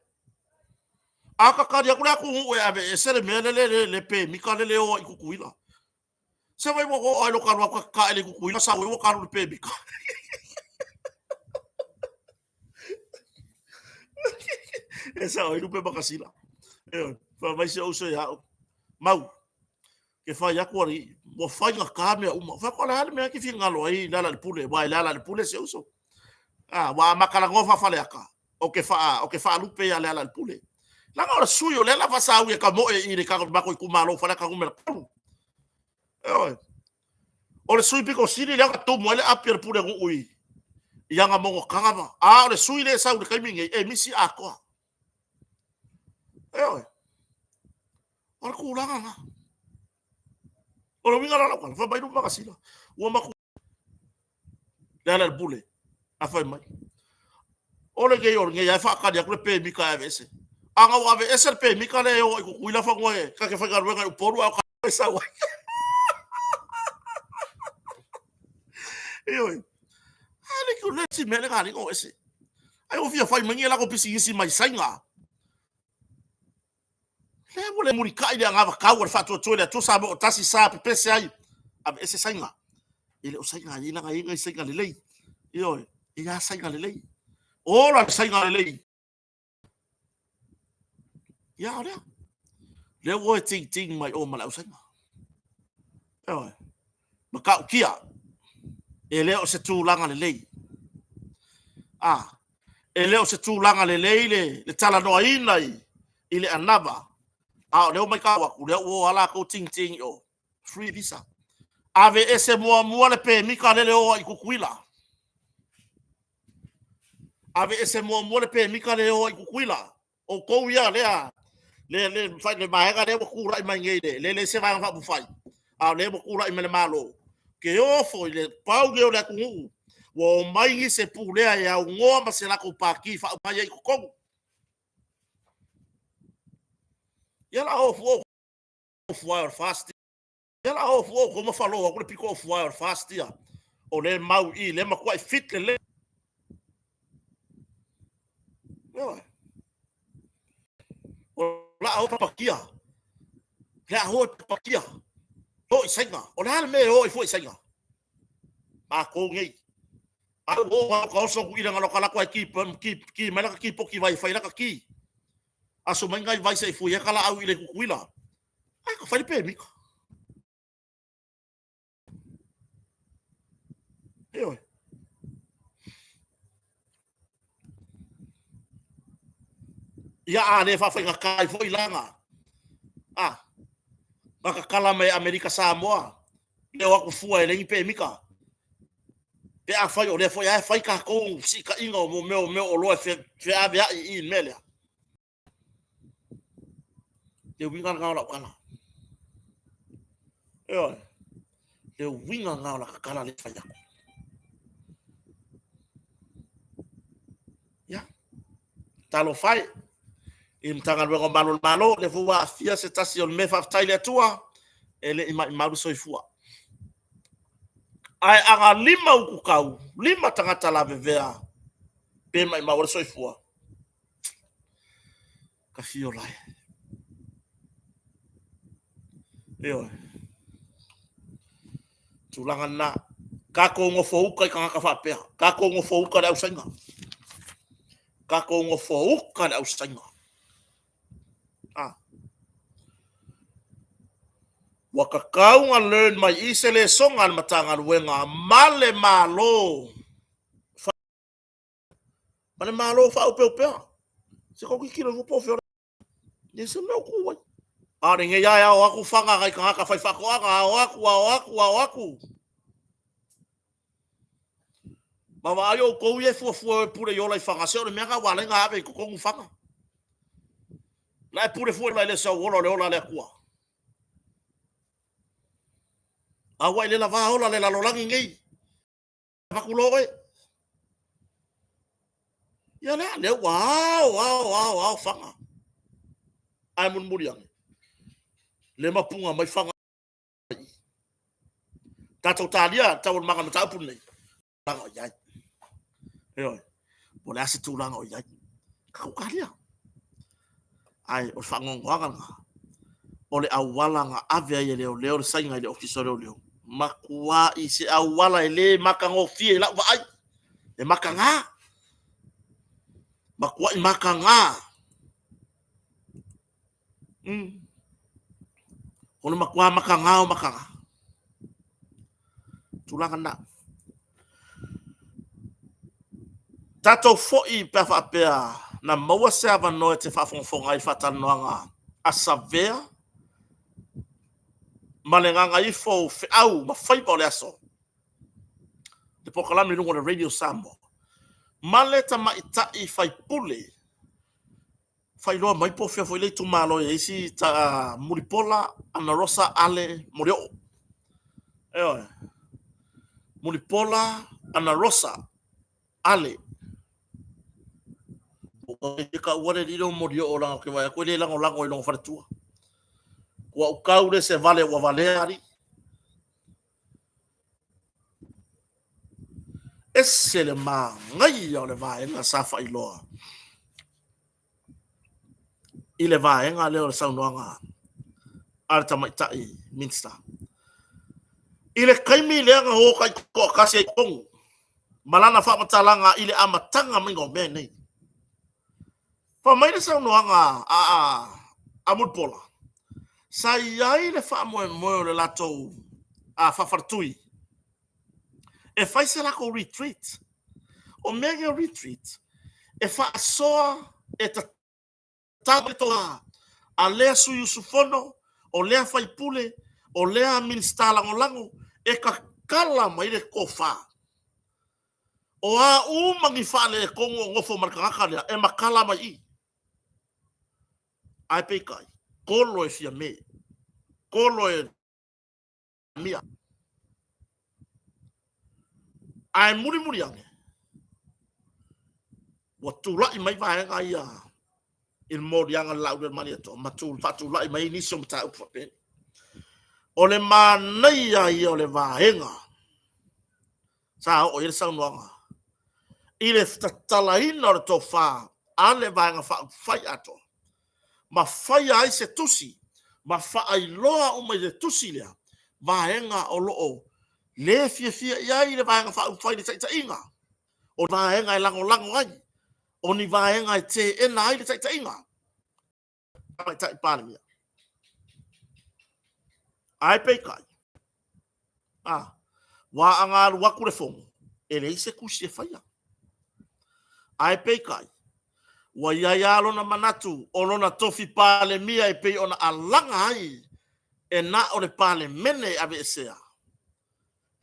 A ka tali atu le atunuu e ave ese le mea lele le pemita lele o ai i Tutuila. Se vai ua oo ai lo ka alu atu ka ele i Tutuila sau ai ua ka alu i le pemita. E sao ai lupe makasina. Ioe. Fai mai si ou uso ia au. Mau, ke fai atu alii, ua faigata mea uma. Fai atu, o le a le mea e te finagalo ai i le ala i le pule, aua e le ala i le pule si ou uso. Ah, ua amata lagoa faa-Faleata, o ke faa, o ke faalupe ia Lealailepule. Leaga o le sui o lea la faasaui e Kamoe i le matou itumalo o Faleata Nu.3. Ioe. O le sui pito sili lea na tumu ai le api a le pulenuu i ana mogotaga ma, a o le sui lea e sau i le taimi nei, e misi atoa. Ioe. O le tulaga lena. O le uiga la o lau tala, fai mai luma masina, ua matua Lealailepule, a fai mai. O lenei o lenei lava e faatali atu le pemita e aveese. Ana ua aveese le pemita lea e o ai i Tutuila fanua e ta te faigaluega i Upolu a o ka e sau ai. Ioe. A le ki le si mea le ga o ese. Ai ua fia fai mai ni latou pisinisi mai Saina. Lea ua le mulikai le anavatau a le Faatuatua i le Atua Samoa tasi sa pepese ai, aveese Saina. E le o Saina e i ai lana iai nai Saina lelei. Ioe, e ia Saina lelei. Ola le Saina lelei. Ia o lea. Lea ua e ting ting mai o ma le au Saina. Ioe. Matautia. E le o se tulaga lelei. A, e le o se tulaga lelei le talanoaina i i le anava, a o lea ua maitau atu, lea ua o a latou tigitigi i o, free visa. Ave ese muamua le pemita lele o ai i Tutuila. Ave ese muamua le pemita lele o ai i Tutuila. Outou ia lea le le fai le vaega lea ua tulai mai nei le le le se vaega faaupufai, a o lea ua tulai mai le Malo. Ke o foi le pau lea o le atunuu ua omai nisi e pulea e aunoa ma se latou pati faaumai ai i totonu. Ia la o fua o fua o le FAST. Ia la o fua o ma falo atu le pito o fua o le FAST ia. O le mau i le matuai fit lelei. O la o papakia. Le a o papakia. O i Saina. O le a le mea e o ai fua i Saina? Matou nei. A o ka oso ku ila ngalo kala ko ki ki ki mai la ki poki vai fai la ki. Aso mai ngai vai se i fui e kala au i le kukuila. Ai ka fai le pemika. Ioe. Ia a le faafaigata ai foi la na a na tatala mai e Amerika Samoa le o atu fua e leai ni pemita. Pe afai o lea foi lava e fai tatou siitaiga o mea o mea o oloa e feaveai i i le mea lea. Le uiga lena o lau tala. Ioe. Le uiga lena o la tala lea e fai atu. Ia. Talofa e i Matagaluega o Malu o le Malo, lea foi ua aafia se tasi o le mea faafetai i le Atua, e le i maumau le soifua. Ae a na lima ututau, lima tagata lavevea, pe maumau ai le soifua. Ka fiola e. Ioe. Tulaga lena. Tatou nofouta i tagata faapea. Tatou nofouta le au Saina. Tatou nofouta le au Saina. Ah. Ua tatau na learn mai i se lesona a le Matagaluega ma le Malo ma le Malo faaopeopea. Se tou tilotilo ifo po o fea o le se mea o tu ai. A o lenei lava e ao atu fana nai tagata faifaatoaga, ao atu, ao atu, ao atu. Ma vaai outou ia e fuafua e o e pule i ola i fana, se o le mea lena ua ala ai ona ave i totonu fana. La e pule fua i le sau ola o le ola a le Atua. A ua i le lava ola le lalolagi nei. Avatu loa oe. Ia lea, lea ua ao, ao, ao, ao fana. Ae mulimuli ane, le mapuga mai fana i. Tatou talia taualumaga o le mataupu lenei. Tulaga o i ai. Ioe. Po o le a se tulaga o i ai. Tatou talia. Ae o le faanoanoaga lena, o le auala na ave ai e leoleo le Saina i le Ofisa o Leoleo, matuai se auala e le matagofie i lau vaai, e mataga, matuai mataga. O le matua mataga o mataga. Tulaga na. Tatou foi pe a faapea na maua se avanoa e te faafogafoga ai i le faatalanoaga a Savea ma le gagaifo feau ma faiva o le aso, le polokalame i luga o le Radio Samoa, ma le tamaitai faipule Faailoa mai po o fea foi le itumalo e i ai si ta Mulipola Anarosa Ale Molioo. Ioe. Mulipola Anarosa Ale. Ua taua le alii lea o Molioo leaga ou te vaai atu e le lagolago i lona faletua. Ua ou tau le se vale ua valea alii. Ese le manaia o le vaega sa faailoa i le vaega lea o le saunoaga a le tamaitai Minista. I le taimi lea na o taitoatasi ai i totonu ma lana faamatalaga i le amataga maiga o mea nei. Fai mai le saunoaga a Mulipola, sa i ai le faamoemoe o le latou faafaletui e fai se latou retreat. O mea nei o retreat, e faasoa e. tatala a lea sui usufono, o lea faipule, o lea Minisita Lagolago e tatala mai le tofa. O a uma ni faaletonu o nofo ma le tagata lea, e matala mai i i. Ae peitai, tolo e Fiame, tolo e Mia. Ae mulimuli ane, ua tulai mai vaega ia i le moliaga o le Laau Malietoa ma faatulai mai ai nisi o mataupu faapena. O le manaia ia o le vaega sa oo i ai le saunoaga i le tatalaina o le tofa a le Vaega Faaupufai atoa ma faia ai se tusi ma faailoa uma i le tusi lea vaega o lo o le fiafia i ai le Vaega Faaupufai i le taitaiga, o vaega e lagolago ai, o ni vaega e teena ai le taitaiga Tamaitai Palemia. Ae peitai, a, ua aga alu atu le fono, e leai se tusi e faia. Ae peitai, ua i ai lava lona manatu o lona tofi Palemia e pei ona alaga ai e na o le Palemene e aveesea.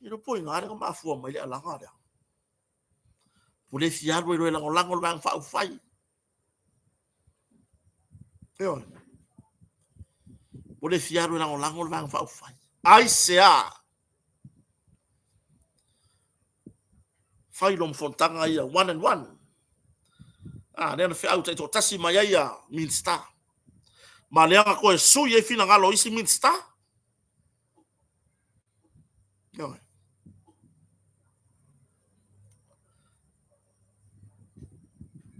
E le iloa po o i ina lea na mafua mai le alaga lea. Ua le fia alu ai loa e lagolago le Vaega Faaupufai. Ioe. Ua le fia alu e lagolago le Vaega Faaupufai. Aisea? Fai loa ma fonotaga ia one and one. Ah, lea na feau taitoatasi mai ai ia Minisita. Ma lea na toe sui ai finagalo o isi Minisita. Ioe.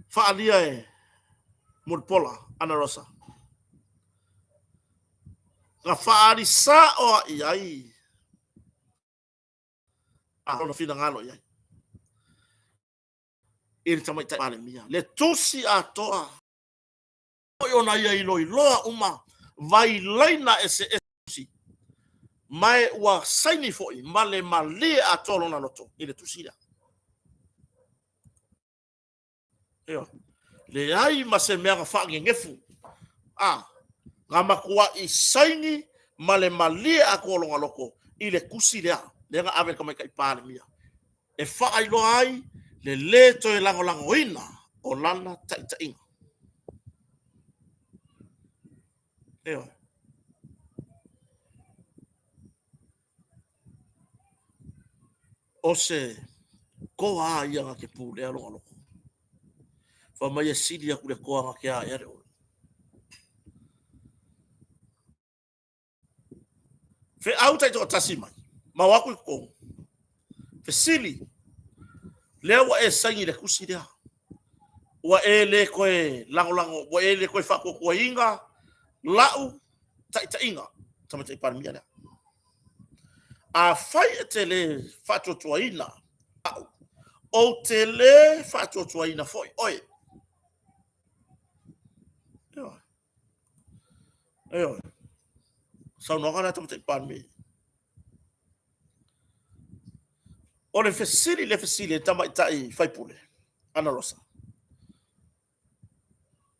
Faaalia e Mulipola Anarosa. Na faaali sao i ai a lona finagalo i ai i le Tamaitai Palemia. Le tusi atoa foi ona ia iloiloa uma vailaina eseese ma e ua saini foi ma le malie atoa lona loto i le tusi lea. Ioe. Leai ma se mea na faanenefu. A, na matuai saini ma le malie atoa lona loto i le tusi lea, lea na ave i le Tamaitai Palemia e faailoa ai le lē toe lagolagoina o lana taitaiga. Ioe. O se toa a ia na te pulea lona loto. Fai mai e sili atu le toa na te aea le olo. Feau taitoatasi mai, ma o atu i totonu. Fesili, lea ua e saini i le tusi lea. Ua e le toe lagolago, ua e le toe faatuatuaina lau taitaiga, Tamaitai Palemia lea. Afai e te le faatuatuaina au, ou te le faatuatuaina foi oe. Ioe. Ioe. Saunoaga lea Tamaitai Palemia. O le fesili le fesili e tamaitai faipule, Ana Rosa.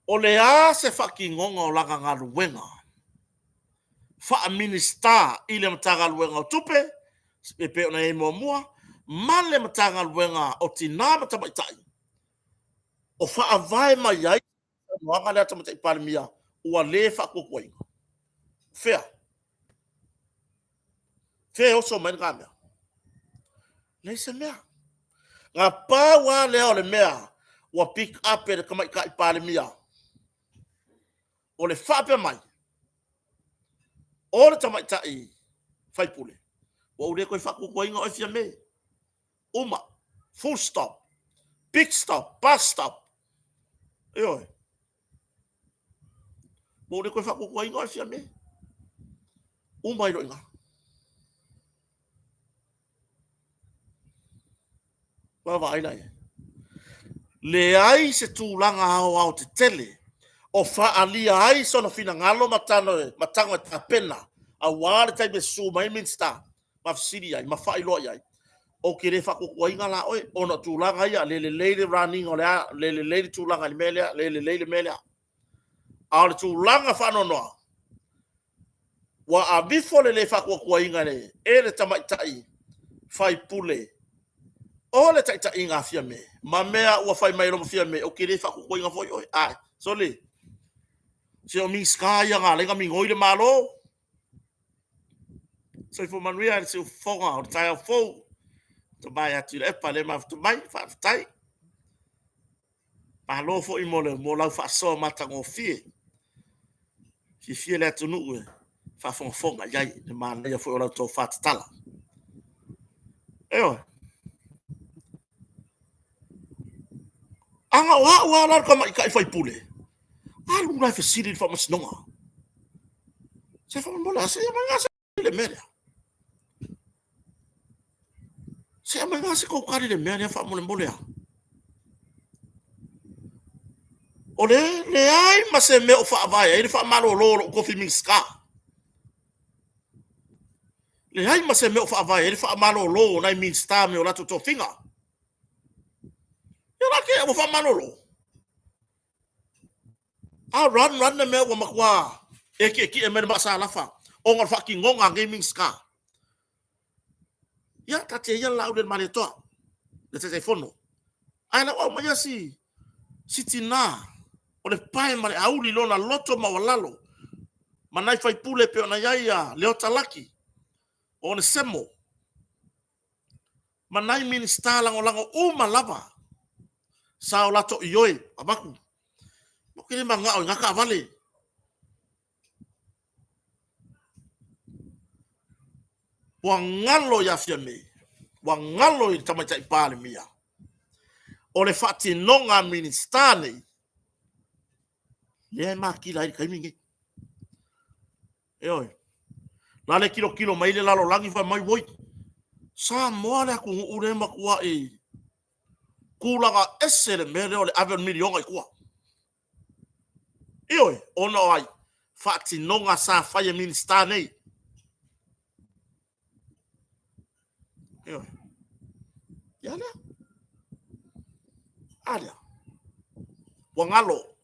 O le a se faatinoga o lana galuega faa-Minisita i le Matagaluega o Tupe, e pei ona i ai muamua, ma le Matagaluega o Tina ma Tamaitai, o faavae mai ai saunoaga lea a Tamaitai Palemia ua le faatuatuaina? Fea? Fea e oso mai lena mea? Leai se mea. Na pau lava lea o le mea ua pick up e le Tamaitai Palemia, o le faapea mai o le tamaitai faipule, ua ou le toe faatuatuaina oe Fiame. Uma. Full stop. Big stop. Bus stop. Ioe. Ua ou le toe faatuatuaina oe Fiame. Uma ai loa i ina. Vaavaai la i ai. Leai se tulaga aoaotetele o faaalia ai sona finagalo ma tago e tapena aua le taimi e susu mai ai Minisita ma fesili i ai ma faailoa i ai, ou te le faatuatuaina la oe ona o tulaga ia, le lelei le run ina o le a, le lelei le tulaga i le mea lea, le lelei le mea lea. A o le tulaga faanoanoa, ua avifo le le faatuatuaina e le tamaitai faipule o le taitaiga a Fiame ma mea ua fai mai e loma Fiame, ou te le faatuatuaina foi oe. Ae, sole, se o Minisita ia na ala ai ona migoi le Malo. Soifua manuia le siufofoga o le taeao fou. Tama ia Tuilaepa lea e mafuta mai, faafetai. Malo foi mo lau faasoa matagofie. Fiafia le atunuu e faafogafoga i ai i le manaia foi o lau tofa tatala. Ioe. Ana o au lava la le tamaitai faipule, alu la e fesili i le faamasinoga. Se faamolemole, se i aumai se i le mea lea. Se aumai lava se tou tali i le mea lea faamolemole lava. O le leai ma se mea o faavae ai le faamalolo o lou tofi Minisita. Leai ma se mea o faavae ai le faamalolo o nai Minisita mai o latou tofiga. Ia la te ua faamalolo. A run run le mea ua matua e tietie mai le maasalafa ona o le faatinoga a nei Minisita. Ia, taatia ia le Laauli a le Malietoa, le Taitaifono. Ae la ua aumaia si, si tinā o le pae ma le auli i lona loto maualalo ma nai faipule e pei ona i ai ia Leota Laki, o Onesemo, ma nai Minisita Lagolago uma lava sa o latou ioe avatu. Ou te le manao i na taavale. Ua galo ia Fiame, ua galo i le Tamaitai Palemia, o le faatinoga a Minisita nei, lea e matila ai le taimi lenei. Ioe. La le tilotilo mai le lalolagi fai mai, oi, Samoa le atunuu lea e matuai tulaga ese le mea lea o le ave o le miliona i tua. Ioe, ona o ai? Faatinoga sa fai e Minisita nei. Ioe. Ia lea. A lea. Ua galo.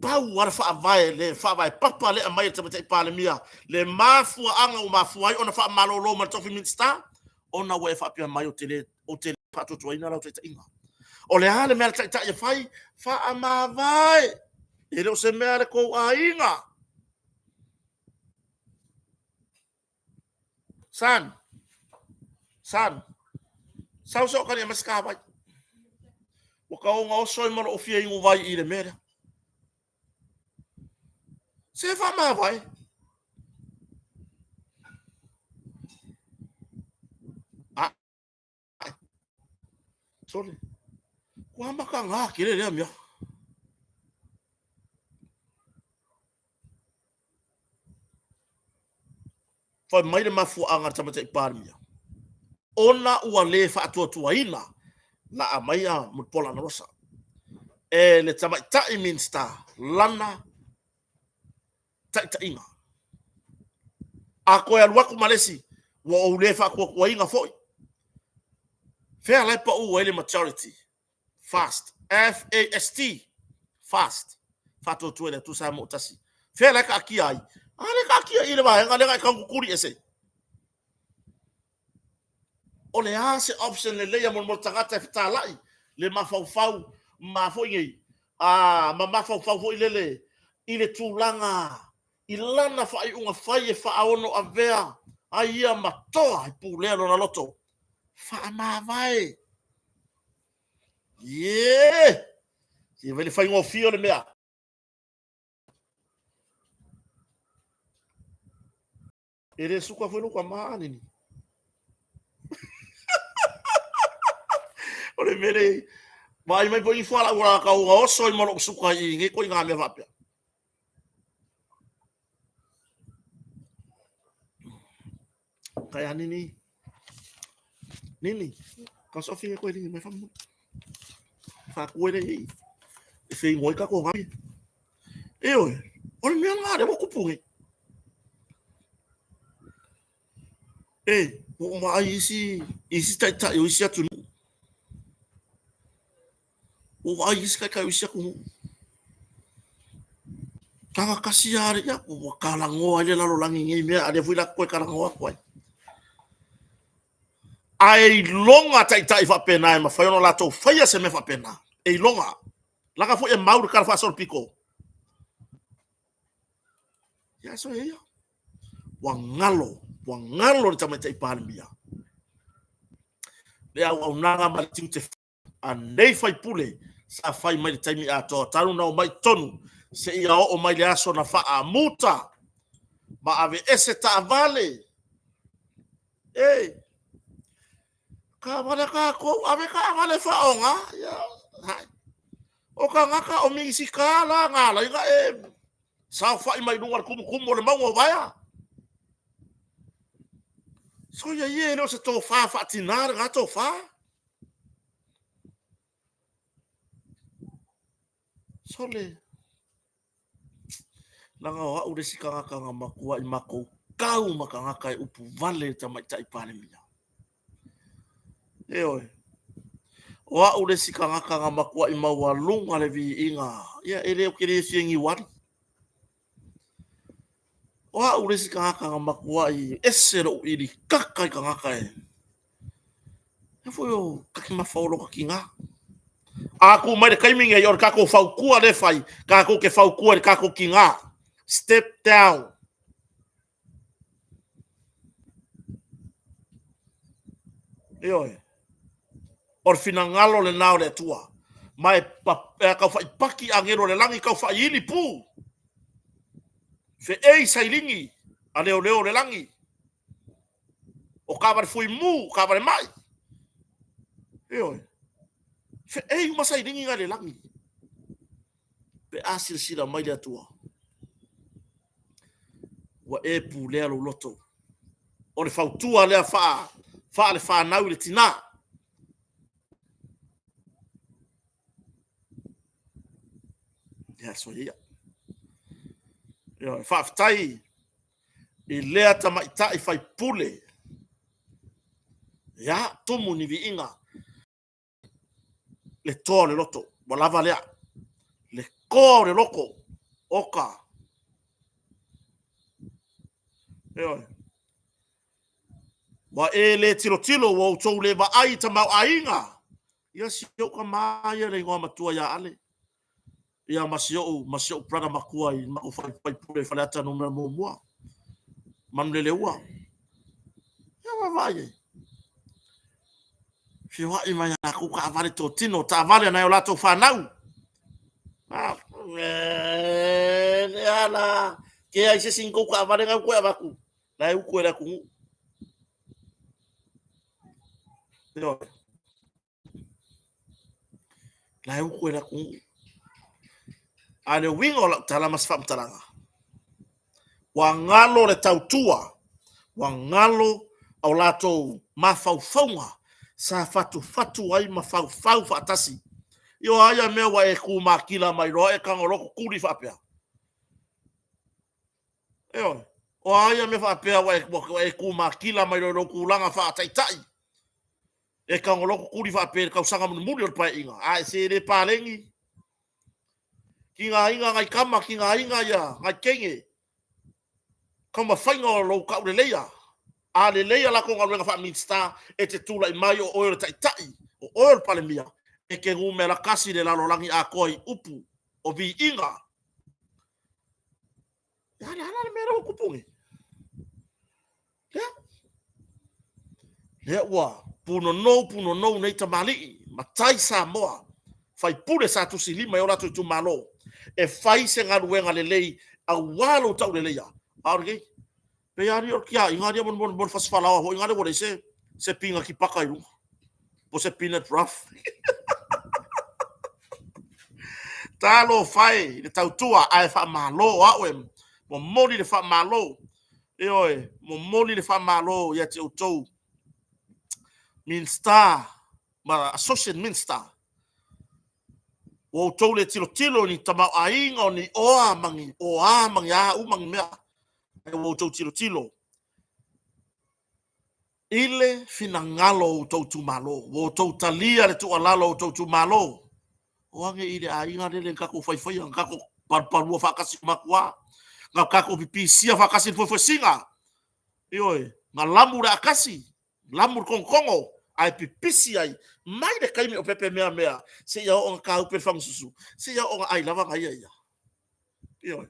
Pau lava le faavae, le faavae papa lea aumai e le Tamaitai Palemia, le mafuaaga ua mafua ai ona faamalolo ma le tofi Minisita, ona ua e faapea mai ou te le, ou te le faatuatuaina lau taitaiga. O le a le mea a le taitai e fai? Faamavae! E le o se mea a le tou aiga. Son, son, sau se tali aumai se ta vai. Ua taoga oso ai ma lou fia inu vai i le mea lea. Se faamavae. Sole. Ua mataga tele lea mea. Fai mai le mafuaaga a le Tamaitai Palemia, ona ua le faatuatuaina la aumaia Mulipola Anarosa e le Tamaitai Minisita lana taitaiga. A toe alu atu ma le isi, ua ou le faatuatuaina foi. Fea la e pau ai le majority? Fast. F-A-S-T. Fast. Faatuatua i le Atua Samoa tasi. Fea la e taatia ai? A le taatia i le vaega lea na e tau ese. O le a se option lelei a mo le tagata e fetalai le mafaufau ma foi nei a ma mafaufau foi lele i le tulaga i lana faaiuga fai e faaono avea ai ia ma toa e pulea lona loto. Faamavae. Ie! Se vai le faigofie o le mea. E le suka foi lou tama a nini. O le mea lea, vaai mai po ifo ala ua ka ua oso i ma lou suka i nei koiga mea faapea. Kai a nini. Nini. Ka so fi koe nini mai famu. Fa koe le i. E fe ngoi ka ko ngai. E oi, o le mea ngā le ua kupu nei. E, ua uma ai isi, isi taitai o isi atunuu. Ua vaai isi taitai o isi atunuu. Taga kasi a ia ua kalagoa ai le lalolagi nei mea, a lea foi la toe kalagoa atu ai. Ae iloga taitai faapena e mafai ona latou faia se mea faapena. E iloga. Laga foi e mau le tala faasolopito. Ia so ia. Ua galo, ua galo le tamaitai Palemia. Le auaunaga ma le tiute a nei faipule sa fai mai le taimi atoa talu na omai tonu seia oo mai le aso na faamuta ma aveese taavale. E, taavale a tatou, ave taavale faaaoga. Ia, o tagata o Minisita la na ala ai ona e saofai mai luga o le tumutumu o le mauga o Vaea. Soia ia, e le o se tofa faatina lena tofa. Sole, leaga o au le isi tagata na matuai matou tau ma tagata e upu vale i le tamaitai Palemia. Ioe. O au le isi tagata na matuai maualuga le viiga. Ia, e le, ou te le fia niuali. O au le isi tagata na matuai ese lou ili kaka i tagata e. E foi o kaki mafaolo ka tina. A tu mai le taimi nei o le tatou fautua le fai, tatou te fautua i le tatou tina. Step down. Ioe. O le finagalo lena o le Atua. Ma e, e tau faipaki agelo o le lagi tau faiili pu. Feei sailini a leoleo o le lagi. O taavale fuimu, o taavale mai. Ioe. Feei uma sailini na i le lagi. Pe a silasila mai le Atua. Ua e pulea lou loto. O le fautua lea faa, faa le fanau i le tinā. Ia, soia. Ia, faafetai i lea tamaitai faipule. Ia, tumu ni viiga. Le toa o le loto, ua lava lea. Le toa o le loto, oka. Ioe. Ua e le tilotilo, ua outou le vaai i tamaoaiga. Ia si ou tama ia le igoa matua ia Ale. Ia ma si ou, ma si ou brother matua i matou faipule i Faleata numera muamua. Manuleleua. Ia vaavaai ai. Feoai mai a latou taavale totino, taavale a nai o latou fanau. Ah, le ala, ke ai se sing kou taavale ngau koe avatu. La e utu e le atunuu. Ioe. La e utu e le atunuu. A le uiga o lau tala ma se faamatalaga, ua galo le tautua, ua galo au latou mafaufauga sa fatufatu ai ma faufau faatasi. Io a ia mea ua e tu makila mai loa e tago loa kukuli faapea. Ioe. O a ia mea faapea ua e, ua e tu makila mai loa i lou tulaga faataitai. E tago loa kukuli faapea i le tausaga mulimuli o le paeaiga. A e se le paleni, Tigaina nai tama, tigaina ia nai teine, taumafaiga o lou tauleleia. A lelei a latou galuega faa-Minisita, e te tulai mai o oe o le Taitai, o oe o le Palemia, e te numera tasi i le lalolagi atoa i upu o viiga. Ia, le a le mea lea ua tupu nei? Lea. Lea ua punonou punonou nei tamalii, matai Samoa, faipule sa tusilima i o latou itumalo, e fai se galuega lelei aua lou tauleleia. A o lenei, pei lava o le tiaiga lea mo le fasifalaoa foi lea ua leai se, se pinati paka i luga, po se peanut rough. Talofa e i le tautua ae faamalo o au e momoli le faamalo. Ioe, momoli le faamalo ia te outou Minista ma Associate Minister. Ua outou le tilotilo i ni tamaoaiga o ni oa ma ni oa ma ni a uma ni mea. Ae ua outou tilotilo i le finagalo o outou itumalo. Ua outou talia le tuualalo o outou itumalo. O age i le aiga lele na tatou faifaia, na tatou Palupalua faatasi matua. Na tatou pipisia faatasi le fuefuesiga. Ioe, na lamu le akasi, lamu le togotogo, ae pipisi ai mai le taimi o pepe meamea seia oo na taupe le fagususu, seia oo na ai lava na ia ia. Ioe.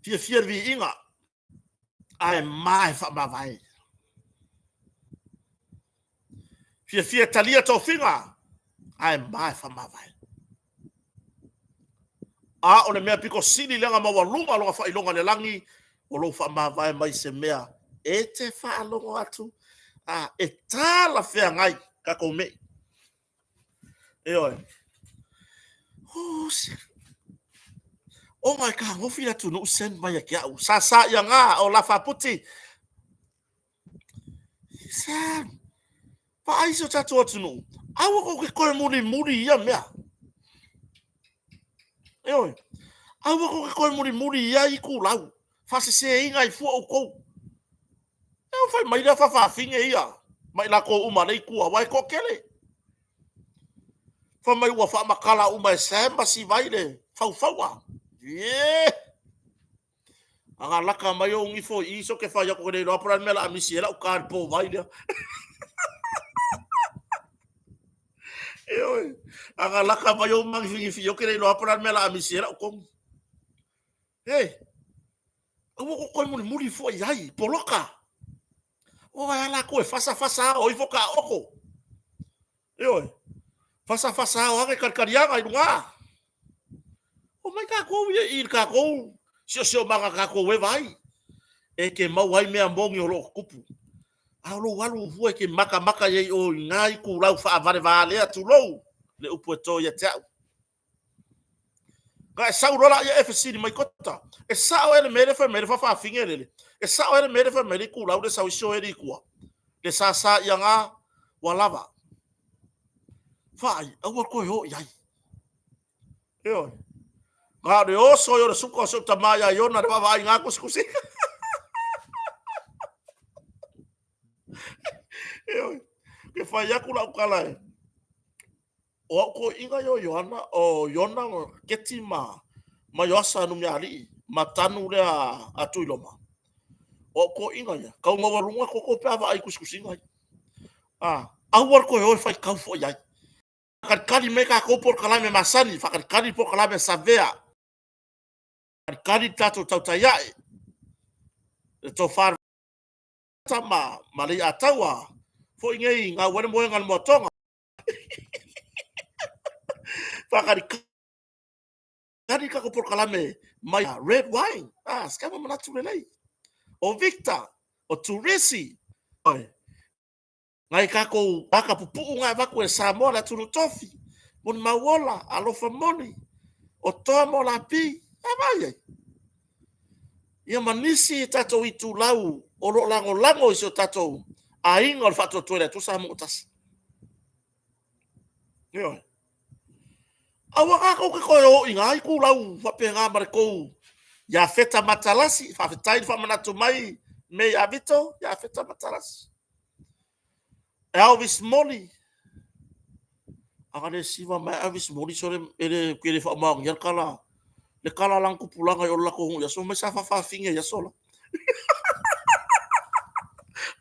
Fiafia le viiga, ae ma e faamavae. Fiafia e talia tofiga, ae ma e faamavae. A o le mea pito sili lea na maualuga lona faailoga i le lagi, o lou faamavae mai se mea e te faalogo atu a e talafeagai tatou mei. Ioe. Ona e tagofi le atunuu send mai ia te au. Sa sa ia ga o la faaputi. Sa vaai si o tatou atunuu. Aua kou te toe mulimuli i ia mea. Ioe. Aua kou te toe mulimuli i ia itulau. Faaseseina ai fua outou. E fai mai lea faafafine ia ma i latou uma le itu aua e toatele. Fai mai ua faamatala uma e Sam ma Sivai le faufauga. Ie! Aga laka mai ou gifo i i, so ke fai aku ke le iloa po o le a le mea o le a misi ai lau ta i le povai lea. Ioe. Aga laka mai ou magifigifi i o ke le iloa po o le a le mea o le a misi ai lau kogi. Hey, aua kou toe mulimuli fua i ai, poloka. O ai a lakou e fasa fasa ao ifo ka oko. Ioe. Fasa fasa ao age kalikaliaga i luga. O mai takou ia i le takou siosiomaga takou e vaai. E ke maua ai mea moni o lo o tutupu. A o lou alu fua e ke makamaka i ai o i ngā itulau faavalevalea tulou le upu e to ia te au. Ka e sau loa laia e fesili mai kota. E sao ea le mea lea fai mai le faafafine lele. E sao ea le mea lea fai mai le itulau le sau i sio e i tua. Le sasa ia ngā ua lava. Faai, aua toe o i ai. Ioe. Ngā o le oso i o le suka o se o tama ia Iona le vaavaai ngā kusikusi. Ioe. Ke whai aku lau tala e. O au toeaiina ia o Ioana, o Iona, Keti ma ma Ioasa Numialii ma Tanu lea a Tuiloma. O au toeaiina ia, tau maualuga toto pe a vaai i tusitusiga ia. A, aua le toe o e faitau fua i ai. Faakalikali mai tatou polokalame masani, faakalikali le polokalame Savea, faakalikali le tatou tautai ae, le tofa ma ma Leiataua, foi nei gau ai le moega i le moatoga. Faakalikali tatou polokalame mai red wine. Ah, se kama manatu lelei. O Victor, o Turisi, oi. Ngai tatou aka pupu'u nga avatu e Samoa le atunuu tofi. Moni mauola, alofa moni, o toa mo lapi. A vai ai. Ia ma nisi tatou itulau o lo o lagolago i si o tatou aiga o le Faatuatua i le Atua Samoa ua tasi. Ioe. Aua tatou te toe o i ngā itulau faapena ma le tou Iafeta Matalasi, faafetai le faamanatu mai me ia Vito, Iafeta Matalasi. Elvis Moli. Aga le siva mai Elvis Moli sole ele ke le faamaonia le tala le tala lana tupulaga i o le latou nuu i aso mai sa faafaafine i aso la.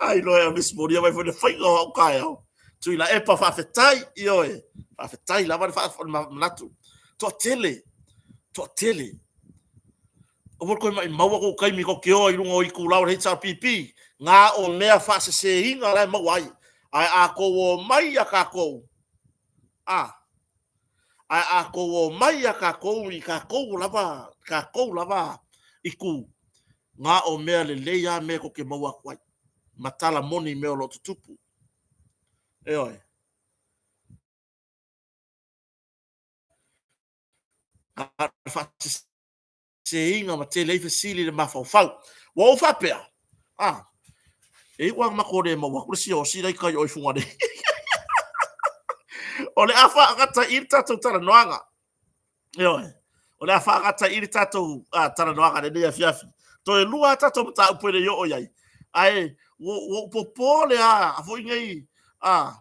Ai loa Elvis Moli mai foi le faiga o au taeao. Tuilaepa faafetai, ioe, faafetai lava le faamanatu. Toatele, toatele. Aua le toe maimauina kou taimi tou te o ai i luga o itula o le HRPP, na o mea faaseseina la e maua ai. Ae a tou omai ia tatou, a, ae a tou omai ia tatou i tatou lava, tatou lava itu, na o mea lelei lava mea tou te maua atu ai, ma tala moni i mea o lo o tutupu. Ioe. Na o le faaseseina ma tele ai fesili i le mafaufau. Ua ou faapea, a, e iu lava ina matou le maua atu le siaosi la i tai o i Fugalei. O le a faagata i i le tatou talanoaga. Ioe. O le a faagata i i le tatou talanoaga i lenei afiafi. Toe lua a tatou mataupu e le i oo i ai. Ae ua ou popole lava foi nei. A,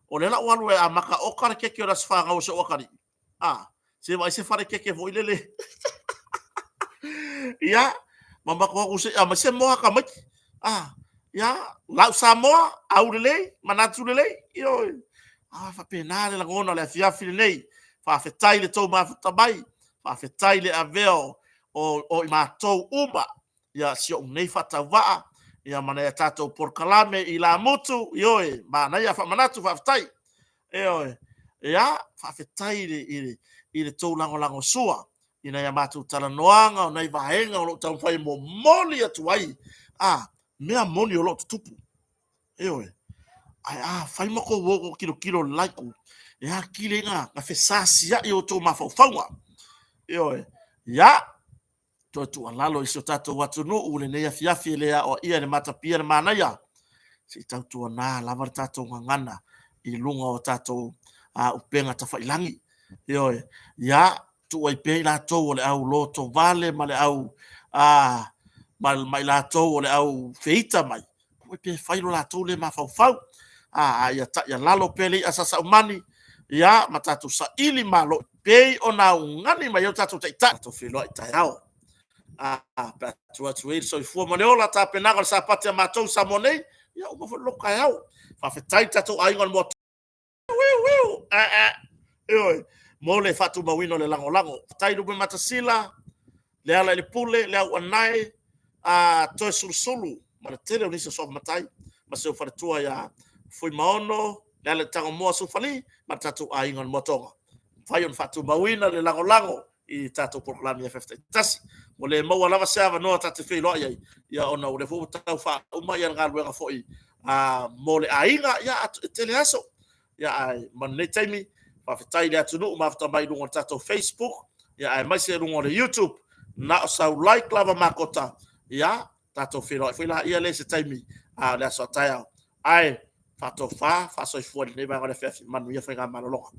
o lea la ua alu e amata oka le keke o le aso fanau o si ou atalii. A, se vaai se fale keke foi lele. Ia, ma matou o atu se i aumai se moa a tamaiti. A, ia, lau Samoa, aulelei, manatu lelei. Ioe. A, faapena le lagona o le afiafi lenei. Faafetai i le tou mafuta mai, faafetai le avea o i matou uma ia si ou nei faatauvaa ia ma nai a tatou polokalame i lamutu. Ioe, manaia faamanatu, faafetai. Ioe. Ia, faafetai i le tou lagolagosua i nai a matou talanoaga o nai vaega o lo o taumafai e momoli atu ai a mea moni o lo o tutupu. Ioe. Ae afai ma tou o tou tilotilo i le la itu, e atili ai ona fesasiai outou mafaufauga. Ioe. Ia, toe tuualalo i si o tatou atunuu i lenei afiafi e le aoaia e le matapia le manaia, se i tautuana lava le tatou gagana i luga o tatou upega tafailagi. Ioe, ia, tuu ai pea i latou o le au lotovale ma le au ma i latou o le au feita mai, tuu ai pea e fai lo latou lea mafaufau, a ia taialalo pea le i'a a Sa Saumani, ia, ma tatou saili malo e pei ona augani mai ai o tatou taitai. Tatou feiloai taeao pe a tuu atu ai le soifua ma le ola, tapenaga o le Sapati a matou i Samoa nei, ia uma foi le loto taeao. Faafetai i le tatou aiga o le Moa Ioe, mo le faatumauina o le lagolago. Faafetai Lupematasila, Lealailepule, Leauanae, a Toesulusulu ma le tele o nisi o suafa matai ma si ou faletua ia Fuimaono, Lealailetagomoa Sufali ma le tatou aiga o le Moatoga. Mafai ona faatumauina le lagolago i tatou polokalame i afiafi taitasi. Ua le maua lava se avanoa ta te feiloai ai, ia ona o lea foi ua tau faauma le galuega foi mo le aiga, ia e tele aso. Ia ae mo lenei taimi, faafetai i le atunuu mafuta mai i luga o le tatou Facebook, ia aemaise luga o le YouTube. Na o sau like lava makota, ia tatou feiloai foi laia lea i se taimi o le aso a taeao. Ae faatofa, faasoifua i lenei vaega o le afiafi. Manuia faiga malologa.